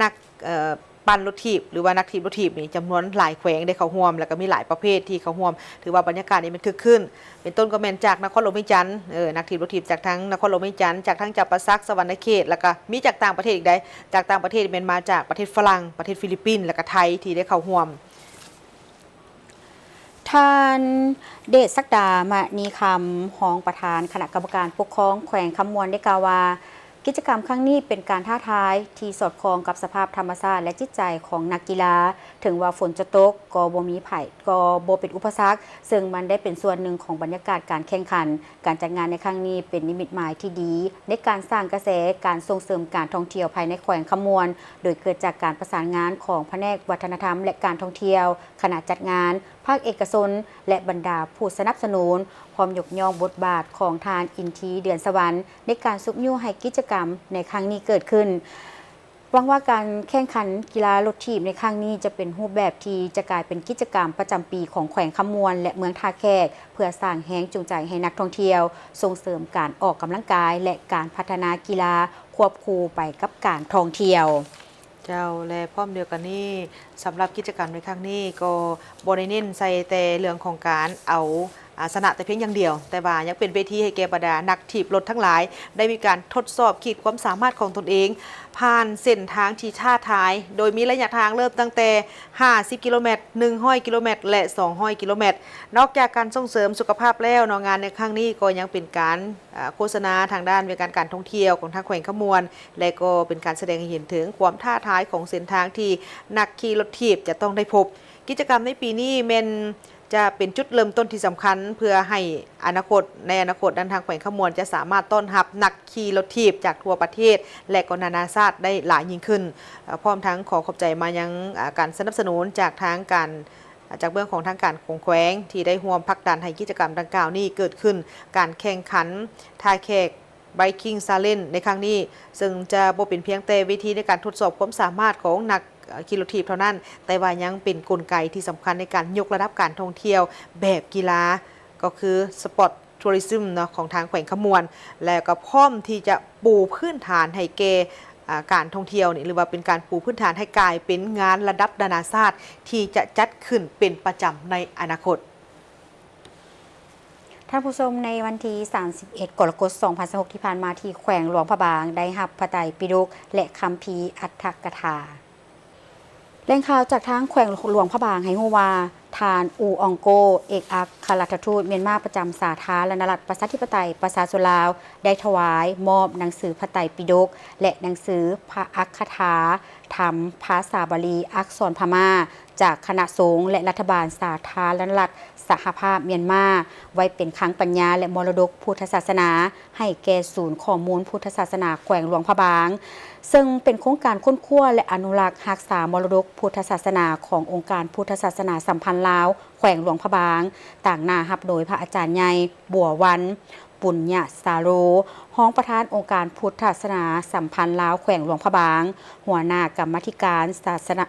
ນັກ ເອີ ປັ່ນລົດຖີບ ຫຼືວ່ານັກຖີບລົດຖີບນີ້ຈຳນວນຫຼາຍແຂວງໄດ້ເຂົ້າຮ່ວມ ແລ້ວກໍມີຫຼາຍປະເພດທີ່ເຂົ້າຮ່ວມ. ຖືວ່າບັນຍາກາດນີ້ມັນຄຶກຄື້ນ ເປັນຕົ້ນກໍແມ່ນຈາກນະຄອນຫຼວງວຽງຈັນ, ເອີ ນັກຖີບລົດຖີບຈາກທາງນະຄອນຫຼວງວຽງຈັນ, ຈາກທາງຈຳປາສັກ, ສະຫວັນນະເຂດ ແລ້ວກໍມີຈາກຕ່າງປະເທດອີກໄດ໋. ຈາກຕ່າງປະເທດແມ່ນມາຈາກປະເທດຝຣັ່ງ, ປະເທດຟີລິບປິນ ແລ້ວກໍໄທທີ່ໄດ້ເຂົ້າຮ່ວມ. ທ່ານ ເດດສັກດາ ມະນີຄຳ ຮອງປະທານຄະນະກຳມະການປົກຄອງແຂວງຄຳມ່ວນ ໄດ້ກ່າວວ່າ ກິດຈະກຳຄັ້ງນີ້ເປັນການທ້າທາຍທີ່ສອດຄ່ອງກັບສະພາບທຳມະຊາດ ແລະ ຈິດໃຈຂອງນັກກິລາ. ເຖິງວ່າຝົນຈະຕົກກໍບໍ່ມີໃຜ ກໍບໍ່ເປັນອຸປະສັກ, ເຊິ່ງມັນໄດ້ເປັນສ່ວນໜຶ່ງຂອງບັນຍາກາດການແຂ່ງຂັນ. ການຈັດງານໃນຄັ້ງນີ້ເປັນນິມິດໝາຍທີ່ດີໃນການສ້າງກະແສການສົ່ງເສີມການທ່ອງທ່ຽວພາຍໃນແຂວງຄຳມ່ວນ, ໂດຍເກີດຈາກການປະສານງານຂອງພະແນກວັດທະນະທຳ ແລະ ການທ່ອງທ່ຽວ, ຄະນະຈັດງານ, ພາກເອກະຊົນ ແລະ ບັນດາຜູ້ສະໜັບສະໜູນ, ພ້ອມຍົກຍ້ອງບົດບາດຂອງທ່ານ ອິນທີ ເດືອນສະຫວັນ ໃນການຊຸກຍູ້ໃຫ້ກິດຈະກຳໃນຄັ້ງນີ້ເກີດຂຶ້ນ. ຫວັງວ່າການແຂ່ງຂັນກິລາລົດຖີບໃນຄັ້ງນີ້ຈະເປັນຮູບແບບທີ່ຈະກາຍເປັນກິດຈະກຳປະຈຳປີຂອງແຂວງຄຳມ່ວນ ແລະ ເມືອງທ່າແຂກ ເພື່ອສ້າງແຮງຈູງໃຈໃຫ້ນັກທ່ອງທ່ຽວ, ສົ່ງເສີມການອອກກຳລັງກາຍ ແລະ ການພັດທະນາກິລາຄວບຄູ່ໄປກັບການທ່ອງທ່ຽວ. ເຈົ້າ ແລະ ພ້ອມດຽວກັນນີ້ ສຳລັບກິດຈະກຳໃນຄັ້ງນີ້ກໍບໍ່ໄດ້ເນັ້ນໃສ່ແຕ່ເລື່ອງຂອງການເອົາ ອາ ຊະນະແຕ່ພຽງຢ່າງດຽວ, ແຕ່ວ່າຍັງເປັນເວທີໃຫ້ແກ່ບັນດານັກຖີບລົດທັງຫຼາຍໄດ້ມີການທົດສອບຂີດຄວາມສາມາດຂອງຕົນເອງ ຜ່ານເສັ້ນທາງທີ່ທ້າທາຍ, ໂດຍມີໄລຍະທາງເລີ່ມຕັ້ງແຕ່ຫ້າສິບກິໂລແມັດ, ໜຶ່ງຮ້ອຍກິໂລແມັດ ແລະ ສອງຮ້ອຍກິໂລແມັດ. ນອກຈາກການສົ່ງເສີມສຸຂະພາບແລ້ວເນາະ, ງານໃນຄັ້ງນີ້ກໍຍັງເປັນການ ອາ ໂຄສະນາທາງດ້ານວຽກງານການທ່ອງທ່ຽວຂອງທາງແຂວງຄຳມ່ວນ ແລະ ກໍເປັນການສະແດງໃຫ້ເຫັນເຖິງຄວາມທ້າທາຍຂອງເສັ້ນທາງທີ່ນັກຂີ່ລົດຖີບຈະຕ້ອງໄດ້ພົບ. ກິດຈະກຳໃນປີນີ້ແມ່ນຈະເປັນຈຸດເລີ່ມຕົ້ນທີ່ສຳຄັນ ເພື່ອໃຫ້ອະນາຄົດ, ໃນອະນາຄົດນັ້ນ ທາງແຂວງຄຳມ່ວນຈະສາມາດຕ້ອນຮັບນັກຂີ່ລົດຖີບຈາກທົ່ວປະເທດ ແລະ ກໍນານາຊາດໄດ້ຫຼາຍຍິ່ງຂຶ້ນ. ເອີ ພ້ອມທັງຂໍຂອບໃຈມາຍັງ ອາ ການສະໜັບສະໜູນຈາກທາງການ ອາ ຈາກເບື້ອງຂອງທາງການຂອງແຂວງ ທີ່ໄດ້ຮ່ວມຜັກດັນໃຫ້ກິດຈະກຳດັ່ງກ່າວນີ້ເກີດຂຶ້ນ. ການແຂ່ງຂັນທ່າແຂກ Biking Challenge ໃນຄັ້ງນີ້ ເຊິ່ງຈະບໍ່ເປັນພຽງແຕ່ເວທີໃນການທົດສອບຄວາມສາມາດຂອງນັກ ເອີ ຂີ່ລົດຖີບເທົ່ານັ້ນ, ແຕ່ວ່າຍັງເປັນກົນໄກທີ່ສຳຄັນໃນການຍົກລະດັບການທ່ອງທ່ຽວແບບກິລາ ກໍຄື Sport Tourism ເນາະ ຂອງທາງແຂວງຄຳມ່ວນ ແລະ ກໍພ້ອມທີ່ຈະປູພື້ນຖານໃຫ້ແກ່ ອາ ການທ່ອງທ່ຽວນີ້ ຫຼືວ່າເປັນການປູພື້ນຖານໃຫ້ກາຍເປັນງານລະດັບນານາຊາດທີ່ຈະຈັດຂຶ້ນເປັນປະຈຳໃນອະນາຄົດ. ທ່ານຜູ້ຊົມ, ໃນວັນທີສາມສິບເອັດ ກໍລະກົດ ສອງພັນຊາວຫົກ ທີ່ຜ່ານມາ ທີ່ແຂວງຫຼວງພະບາງໄດ້ຮັບພະໄຕປິດົກ ແລະ ຄຳພີອັດຖະກະຖາ. ແຫຼ່ງຂ່າວຈາກທາງແຂວງຫຼວງພະບາງໃຫ້ຮູ້ວ່າ ທ່ານ ອູ ອອງໂກ ເອກອັກຄະລັດຖະທູດມຽນມາປະຈຳສາທາລະນະລັດ ປະຊາທິປະໄຕ ປະຊາຊົນລາວ ໄດ້ຖວາຍມອບໜັງສືພະໄຕປິດົກ ແລະ ໜັງສືພະອັກຄະຖາທຳພາສາບາລີອັກສອນພະມ້າ ຈາກຄະນະສົງ ແລະ ລັດຖະບານສາທາລະນະລັດສະຫະພາບມຽນມາ ໄວ້ເປັນຄັງປັນຍາ ແລະ ມໍລະດົກພຸດທະສາສະໜາ ໃຫ້ແກ່ສູນຂໍ້ມູນພຸດທະສາສະໜາແຂວງຫຼວງພະບາງ, ເຊິ່ງເປັນໂຄງການຄົ້ນຄວ້າ ແລະ ອະນຸລັກຮັກສາມໍລະດົກພຸດທະສາສະໜາຂອງອົງການພຸດທະສາສະໜາສຳພັນລາວແຂວງຫຼວງພະບາງ, ຕາງໜ້າຮັບໂດຍພະອາຈານໃຫຍ່ ບົວວັນ ປຸນຍະສາໂລ, ຮອງປະທານອົງການພຸດທະສາສະໜາສຳພັນລາວແຂວງຫຼວງພະບາງ, ຫົວໜ້າກຳມາທິການສາສະໜາ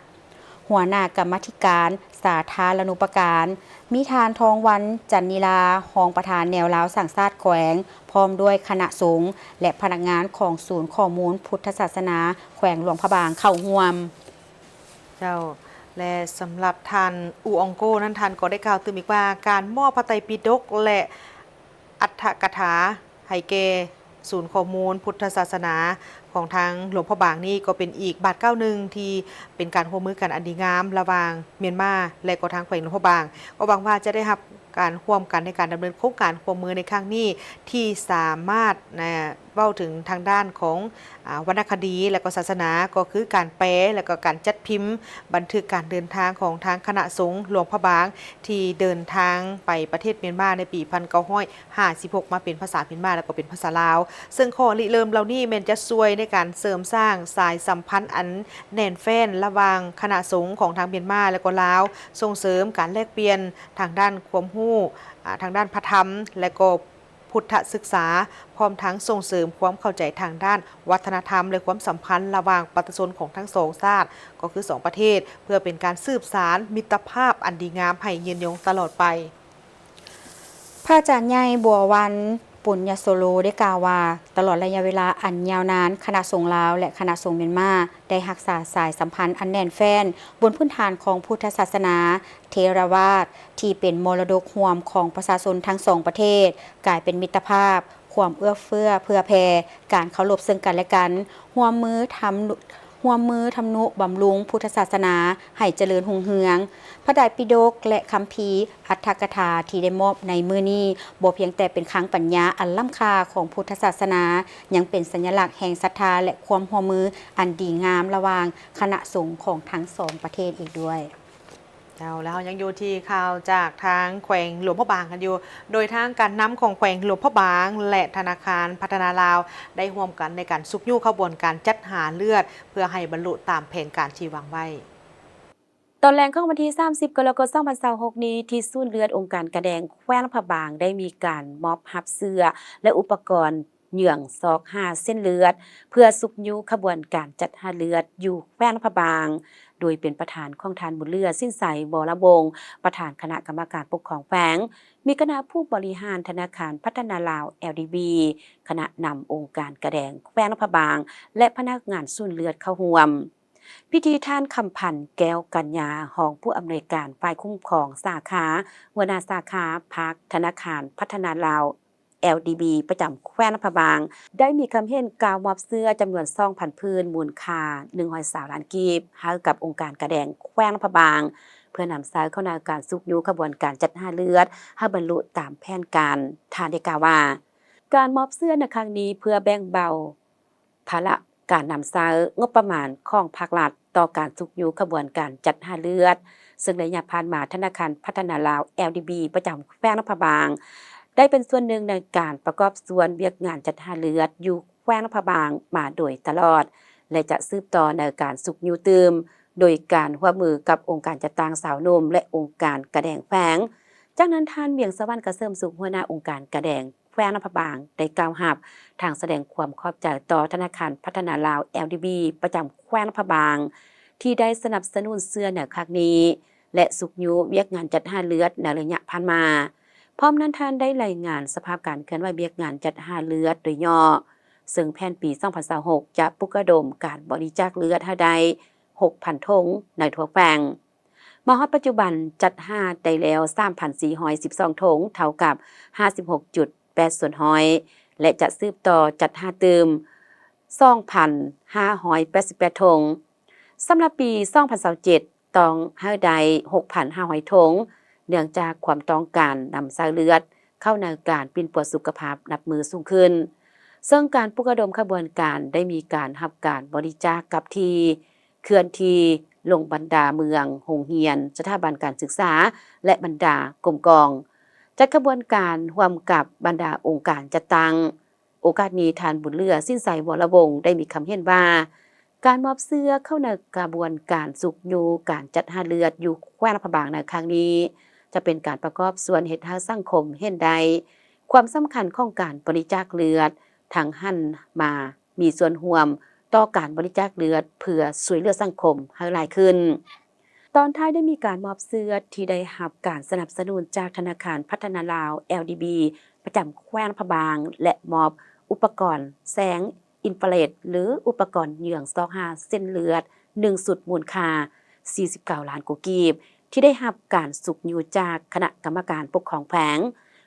ຫົວໜ້າກຳມາທິການສາທາລະນູປະການ, ມີທ່ານ ທອງວັນ ຈັນນີລາ, ຮອງປະທານແນວລາວສ້າງຊາດແຂວງ, ພ້ອມດ້ວຍຄະນະສົງ ແລະ ພະນັກງານຂອງສູນຂໍ້ມູນພຸດທະສາສະໜາແຂວງຫຼວງພະບາງເຂົ້າຮ່ວມ. ເຈົ້າ ແລະ ສຳລັບທ່ານ ອູ ອອງໂກ ນັ້ນ, ທ່ານກໍໄດ້ກ່າວຕື່ມອີກວ່າ ການມອບພະໄຕປິດົກ ແລະ ອັດຖະກະຖາໃຫ້ແກ່ສູນຂໍ້ມູນພຸດທະສາສະໜາຂອງທາງຫຼວງພະບາງນີ້ ກໍເປັນອີກບາດກ້າວໜຶ່ງທີ່ເປັນການຮ່ວມມືກັນອັນດີງາມລະຫວ່າງມຽນມາ ແລະ ກໍທາງແຂວງຫຼວງພະບາງ, ກໍຫວັງວ່າຈະໄດ້ຮັບ ການຮ່ວມກັນໃນການດຳເນີນໂຄງການຮ່ວມມືໃນຄັ້ງນີ້ ທີ່ສາມາດ ນະ ເວົ້າເຖິງທາງດ້ານຂອງ ອາ ວັນນະຄະດີ ແລະ ກໍສາສະໜາ ກໍຄືການແປ ແລະ ກໍການຈັດພິມບັນທຶກການເດີນທາງຂອງທາງຄະນະສົງຫຼວງພະບາງ ທີ່ເດີນທາງໄປປະເທດມຽນມາໃນປີພັນເກົ້າຮ້ອຍຫ້າສິບຫົກ ມາເປັນພາສາມຽນມາ ແລະ ກໍເປັນພາສາລາວ. ເຊິ່ງຂໍ້ລິເລີ່ມເຫຼົ່ານີ້ແມ່ນຈະຊ່ວຍໃນການເສີມສ້າງສາຍສຳພັນອັນແໜ້ນແຟ້ນລະຫວ່າງຄະນະສົງຂອງທາງມຽນມາ ແລະ ກໍລາວ, ສົ່ງເສີມການແລກປ່ຽນທາງດ້ານຄວາມຮູ້ ອາ ທາງດ້ານພະທຳ ແລະ ກໍ ພຸດທະສຶກສາ, ພ້ອມທັງສົ່ງເສີມຄວາມເຂົ້າໃຈທາງດ້ານວັດທະນະທຳ ແລະ ຄວາມສຳພັນລະຫວ່າງປະຊາຊົນຂອງທັງສອງຊາດ ກໍຄືສອງປະເທດ, ເພື່ອເປັນການສືບສານມິດຕະພາບອັນດີງາມໃຫ້ຍືນຍົງຕະຫຼອດໄປ. ພະອາຈານໃຫຍ່ ບົວວັນ ປຸນຍະໂສໂລ ໄດ້ກ່າວວ່າ, ຕະຫຼອດໄລຍະເວລາອັນຍາວນານ, ຄະນະສົງລາວ ແລະ ຄະນະສົງມຽນມາ ໄດ້ຮັກສາສາຍສຳພັນອັນແໜ້ນແຟ້ນ ບົນພື້ນຖານຂອງພຸດທະສາສະໜາ ເທລະວາດ ທີ່ເປັນມໍລະດົກຮ່ວມຂອງປະຊາຊົນທັງສອງປະເທດ, ກາຍເປັນມິດຕະພາບ, ຄວາມເອື້ອເຟື້ອເຜື່ອແຜ່, ການເຄົາລົບເຊິ່ງກັນແລະກັນ, ຮ່ວມມືທຳ ຮ່ວມມືທຳນຸບຳລຸງພຸດທະສາສະໜາໃຫ້ຈະເລີນຮຸ່ງເຮືອງ. ພະໄຕປິດົກ ແລະ ຄຳພີອັດຖະກະຖາທີ່ໄດ້ມອບໃນມື້ນີ້ ບໍ່ພຽງແຕ່ເປັນຄັງປັນຍາອັນລ້ຳຄ່າຂອງພຸດທະສາສະໜາ, ຍັງເປັນສັນຍະລັກແຫ່ງສັດທາ ແລະ ຄວາມຮ່ວມມືອັນດີງາມລະຫວ່າງຄະນະສົງຂອງທັງສອງປະເທດອີກດ້ວຍ. ເຈົ້າ ແລ້ວເຮົາຍັງຢູ່ທີ່ຂ່າວຈາກທາງແຂວງຫຼວງພະບາງກັນຢູ່, ໂດຍທາງການນຳຂອງແຂວງຫຼວງພະບາງ ແລະ ທະນາຄານພັດທະນາລາວ ໄດ້ຮ່ວມກັນໃນການຊຸກຍູ້ຂະບວນການຈັດຫາເລືອດ ເພື່ອໃຫ້ບັນລຸຕາມແຜນການທີ່ວາງໄວ້. ຕອນແລງຂອງວັນທີສາມສິບ ກໍລະກົດ ສອງພັນຊາວຫົກນີ້, ທີ່ສູນເລືອດອົງການກາແດງແຂວງຫຼວງພະບາງ ໄດ້ມີການມອບຮັບເຊື້ອ ແລະ ອຸປະກອນ ເຫຍື່ອງຊອກຫາເສັ້ນເລືອດ ເພື່ອຊຸກຍູ້ຂະບວນການຈັດຫາເລືອດຢູ່ແຂວງຫຼວງພະບາງ, ໂດຍເປັນປະທານຂອງທ່ານ ບຸນເຫຼືອ ສິນໄຊ ວໍລະວົງ, ປະທານຄະນະກຳມະການປົກຄອງແຂວງ, ມີຄະນະຜູ້ບໍລິຫານທະນາຄານພັດທະນາລາວ ແອລດີບີ, ຄະນະນຳອົງການກາແດງແຂວງຫຼວງພະບາງ ແລະ ພະນັກງານສູນເລືອດເຂົ້າຮ່ວມ. ພິທີທ່ານ ຄຳພັນ ແກ້ວກັນຍາ, ຮອງຜູ້ອຳນວຍການຝ່າຍຄຸ້ມຄອງສາຂາ, ຫົວໜ້າສາຂາພັກທະນາຄານພັດທະນາລາວ ແອລດີບີ ປະຈຳແຂວງຫຼວງພະບາງ ໄດ້ມີຄຳເຫັນກ່າວມອບເຊື້ອຈຳນວນສອງພັນຜືນ ມູນຄ່າໜຶ່ງຮ້ອຍຊາວລ້ານກີບ ໃຫ້ກັບອົງການກາແດງແຂວງຫຼວງພະບາງ ເພື່ອນຳໃຊ້ເຂົ້າໃນການຊຸກຍູ້ຂະບວນການຈັດຫາເລືອດໃຫ້ບັນລຸຕາມແຜນການ. ທ່ານໄດ້ກ່າວວ່າ, ການມອບເຊື້ອໃນຄັ້ງນີ້ເພື່ອແບ່ງເບົາ ພາລະການນຳໃຊ້ງົບປະມານຂອງພາກລັດຕໍ່ການຊຸກຍູ້ຂະບວນການຈັດຫາເລືອດ, ເຊິ່ງໄລຍະຜ່ານມາ ທະນາຄານພັດທະນາລາວ ແອລດີບີ ປະຈຳແຂວງຫຼວງພະບາງ ໄດ້ເປັນສ່ວນໜຶ່ງໃນການປະກອບສ່ວນວຽກງານຈັດຫາເລືອດຢູ່ແຂວງຫຼວງພະບາງມາໂດຍຕະຫຼອດ ແລະ ຈະສືບຕໍ່ໃນການຊຸກຍູ້ຕື່ມ ໂດຍການຮ່ວມມືກັບອົງການຈັດຕັ້ງຊາວໜຸ່ມ ແລະ ອົງການກາແດງແຂວງ. ຈາກນັ້ນ ທ່ານ ວຽງສະຫວັນ ກະເສີມສຸກ, ຫົວໜ້າອົງການກາແດງ ແຂວງຫຼວງພະບາງ ໄດ້ກ່າວຮັບທາງສະແດງຄວາມຂອບໃຈຕໍ່ທະນາຄານພັດທະນາລາວ ແອລດີບີ ປະຈຳແຂວງຫຼວງພະບາງ ທີ່ໄດ້ສະໜັບສະໜູນເຊື້ອໃນຄັ້ງນີ້ ແລະ ຊຸກຍູ້ວຽກງານຈັດຫາເລືອດໃນໄລຍະຜ່ານມາ. ພ້ອມນັ້ນ ທ່ານໄດ້ລາຍງານສະພາບການເຄື່ອນໄຫວວຽກງານຈັດຫາເລືອດໂດຍຫຍໍ້, ເຊິ່ງແຜນປີສອງພັນຊາວຫົກ ຈະປຸກລະດົມການບໍລິຈາກເລືອດໃຫ້ໄດ້ຫົກພັນຖົງໃນທົ່ວແຂວງ. ມາຮອດປັດຈຸບັນ ຈັດຫາໄດ້ແລ້ວສາມພັນສີ່ຮ້ອຍສິບສອງຖົງ, ເທົ່າກັບຫ້າສິບຫົກຈຸດແປດສ່ວນຮ້ອຍ ແລະ ຈະສືບຕໍ່ຈັດຫາຕື່ມສອງພັນຫ້າຮ້ອຍແປດສິບແປດຖົງ. ສຳລັບປີສອງພັນຊາວເຈັດ ຕ້ອງໃຫ້ໄດ້ຫົກພັນຫ້າຮ້ອຍຖົງ, ເນື່ອງຈາກຄວາມຕ້ອງການນຳໃຊ້ເລືອດເຂົ້າໃນການປິ່ນປົວສຸຂະພາບນັບມື້ສູງຂຶ້ນ, ເຊິ່ງການປຸກລະດົມຂະບວນການໄດ້ມີການຮັບການບໍລິຈາກກັບທີ່ ເຄື່ອນທີ່ລົງບັນດາເມືອງ, ໂຮງຮຽນ, ສະຖາບັນການສຶກສາ ແລະ ບັນດາກົມກອງ, ຈັດຂະບວນການຮ່ວມກັບບັນດາອົງການຈັດຕັ້ງ. ໂອກາດນີ້ ທ່ານ ບຸນເຫຼືອ ສິນໄຊ ວໍລະວົງ ໄດ້ມີຄຳເຫັນວ່າ ການມອບເຊື້ອເຂົ້າໃນຂະບວນການຊຸກຍູ້ການຈັດຫາເລືອດຢູ່ແຂວງຫຼວງພະບາງໃນຄັ້ງນີ້ ຈະເປັນການປະກອບສ່ວນເຮັດໃຫ້ສັງຄົມເຫັນໄດ້ຄວາມສຳຄັນຂອງການບໍລິຈາກເລືອດ, ທັງຫັນມາ ມີສ່ວນຮ່ວມຕໍ່ການບໍລິຈາກເລືອດເພື່ອຊ່ວຍເຫຼືອສັງຄົມໃຫ້ຫຼາຍຂຶ້ນ. ຕອນທ້າຍໄດ້ມີການມອບເສື້ອທີ່ໄດ້ຮັບການສະໜັບສະໜູນຈາກທະນາຄານພັດທະນາລາວ ແອລດີບີ ປະຈຳແຂວງພະບາງ ແລະ ມອບອຸປະກອນແສງອິນຟາເຣດ ຫຼື ອຸປະກອນເຍືອງຊອກຫາເສັ້ນເລືອດ ໜຶ່ງຊຸດ ມູນຄ່າສີ່ສິບເກົ້າລ້ານກວ່າກີບ ທີ່ໄດ້ຮັບການຊຸກຍູ້ຈາກຄະນະກຳມະການປົກຄອງແຂວງ.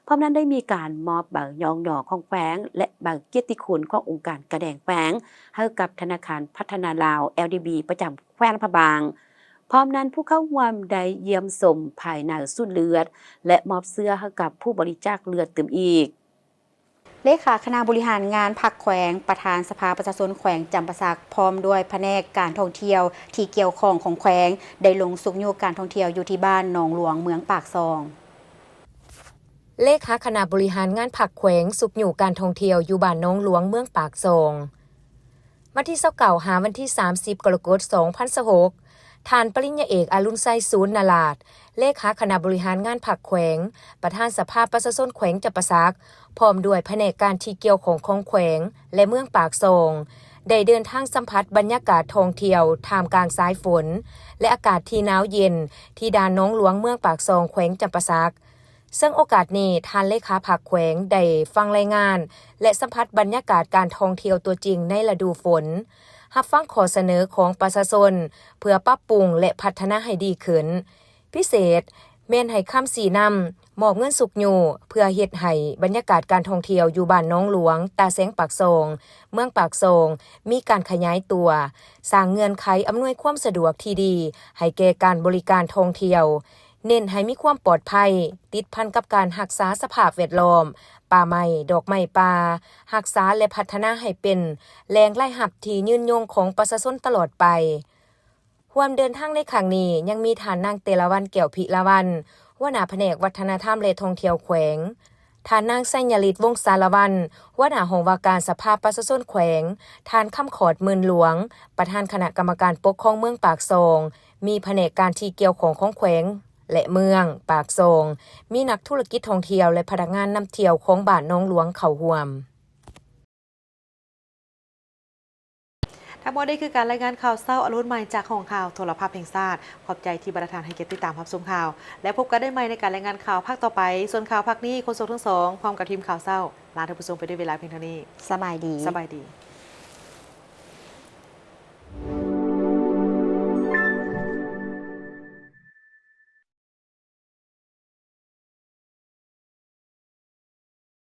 ພ້ອມນັ້ນໄດ້ມີການມອບໃບຍ້ອງຍໍຂອງແຂວງ ແລະ ໃບກຽດຕິຄຸນຂອງອົງການກາແດງແຂວງ ໃຫ້ກັບທະນາຄານພັດທະນາລາວ ແອລດີບີ ປະຈຳແຂວງພະບາງ. ພ້ອມນັ້ນ ຜູ້ເຂົ້າຮ່ວມໄດ້ຢ້ຽມຊົມພາຍໃນສູດເລືອດ ແລະ ມອບເຊື້ອໃຫ້ກັບຜູ້ບໍລິຈາກເລືອດຕື່ມອີກ. ເລຂາຄະນະບໍລິຫານງານພັກແຂວງ, ປະທານສະພາປະຊາຊົນແຂວງຈຳປາສັກ ພ້ອມດ້ວຍພະແນກການທ່ອງທ່ຽວທີ່ກ່ຽວຂ້ອງຂອງແຂວງ ໄດ້ລົງຊຸກຍູ້ການທ່ອງທ່ຽວຢູ່ທີ່ບ້ານໜອງຫຼວງ ເມືອງປາກຊ່ອງ. ເລຂາຄະນະບໍລິຫານງານພັກແຂວງຊຸກຍູ້ການທ່ອງທ່ຽວຢູ່ບ້ານໜອງຫຼວງ ເມືອງປາກຊ່ອງ. ວັນທີຊາວເກົ້າ ຫາວັນທີສາມສິບ ກໍລະກົດ ສອງພັນຊາວຫົກ, ທ່ານປະລິນຍາເອກ ອະລຸນໄຊ ສູນນະລາດ ເລຂາຄະນະບໍລິຫານງານພັກແຂວງ, ປະທານສະພາປະຊາຊົນແຂວງຈຳປາສັກ ພ້ອມດ້ວຍພະແນກການທີ່ກ່ຽວຂ້ອງຂອງແຂວງ ແລະ ເມືອງປາກຊ່ອງ ໄດ້ເດີນທາງສຳຜັດບັນຍາກາດທ່ອງທ່ຽວທ່າມກາງສາຍຝົນ ແລະ ອາກາດທີ່ໜາວເຢັນ ທີ່ດ່ານໜອງຫຼວງ ເມືອງປາກຊ່ອງ ແຂວງຈຳປາສັກ. ເຊິ່ງໂອກາດນີ້ ທ່ານເລຂາພັກແຂວງໄດ້ຟັງລາຍງານ ແລະ ສຳຜັດບັນຍາກາດການທ່ອງທ່ຽວຕົວຈິງໃນລະດູຝົນ, ຮັບຟັງຂໍ້ສະເໜີຂອງປະຊາຊົນເພື່ອປັບປຸງ ແລະ ພັດທະນາໃຫ້ດີຂຶ້ນ. ພິເສດແມ່ນໃຫ້ຄຳຊີ້ນຳ, ມອບເງິນຊຸກຍູ້ເພື່ອເຮັດໃຫ້ບັນຍາກາດການທ່ອງທ່ຽວຢູ່ບ້ານໜອງຫຼວງ, ຕາແສງປາກຊ່ອງ, ເມືອງປາກຊ່ອງ ມີການຂະຫຍາຍຕົວ, ສ້າງເງື່ອນໄຂອຳນວຍຄວາມສະດວກທີ່ດີໃຫ້ແກ່ການບໍລິການທ່ອງທ່ຽວ, ເນັ້ນໃຫ້ມີຄວາມປອດໄພ, ຕິດພັນກັບການຮັກສາສະພາບແວດລ້ອມ, ປ່າໄມ້, ດອກໄມ້ປ່າ, ຮັກສາ ແລະ ພັດທະນາໃຫ້ເປັນແຫຼ່ງລາຍຮັບທີ່ຍືນຍົງຂອງປະຊາຊົນຕະຫຼອດໄປ. ຮ່ວມເດີນທາງໃນຄັ້ງນີ້ ຍັງມີທ່ານນາງ ເຕລະວັນ ແກ້ວພິລາວັນ ຫົວໜ້າພະແນກວັດທະນະທຳ ແລະ ທ່ອງທ່ຽວແຂວງ, ທ່ານນາງ ໄຊຍະລິດ ວົງສາລະວັນ ຫົວໜ້າຫ້ອງວ່າການສະພາປະຊາຊົນແຂວງ, ທ່ານ ຄຳຂອດ ໝື່ນຫຼວງ ປະທານຄະນະກຳມະການປົກຄອງເມືອງປາກຊ່ອງ, ມີພະແນກການທີ່ກ່ຽວຂ້ອງຂອງແຂວງ ແລະ ເມືອງປາກຊ່ອງ, ມີນັກທຸລະກິດທ່ອງທ່ຽວ ແລະ ພະນັກງານນຳທ່ຽວຂອງບ້ານໜອງຫຼວງເຂົ້າຮ່ວມ. ທັງໝົດນີ້ຄືການລາຍງານຂ່າວເຊົ້າອາລຸນໃໝ່ຈາກຫ້ອງຂ່າວໂທລະພາບແຫ່ງຊາດ. ຂອບໃຈທີ່ບັນດາທ່ານໃຫ້ກຽດຕິດຕາມຮັບຊົມຂ່າວ ແລະ ພົບກັນໄດ້ໃໝ່ໃນການລາຍງານຂ່າວພາກຕໍ່ໄປ. ສ່ວນຂ່າວພາກນີ້ ໂຄສົກທັງສອງ ພ້ອມກັບທີມຂ່າວເຊົ້າ ລາທ່ານຜູ້ຊົມໄປດ້ວຍເວລາພຽງເທົ່ານີ້. ສະບາຍດີ. ສະບາຍດີ.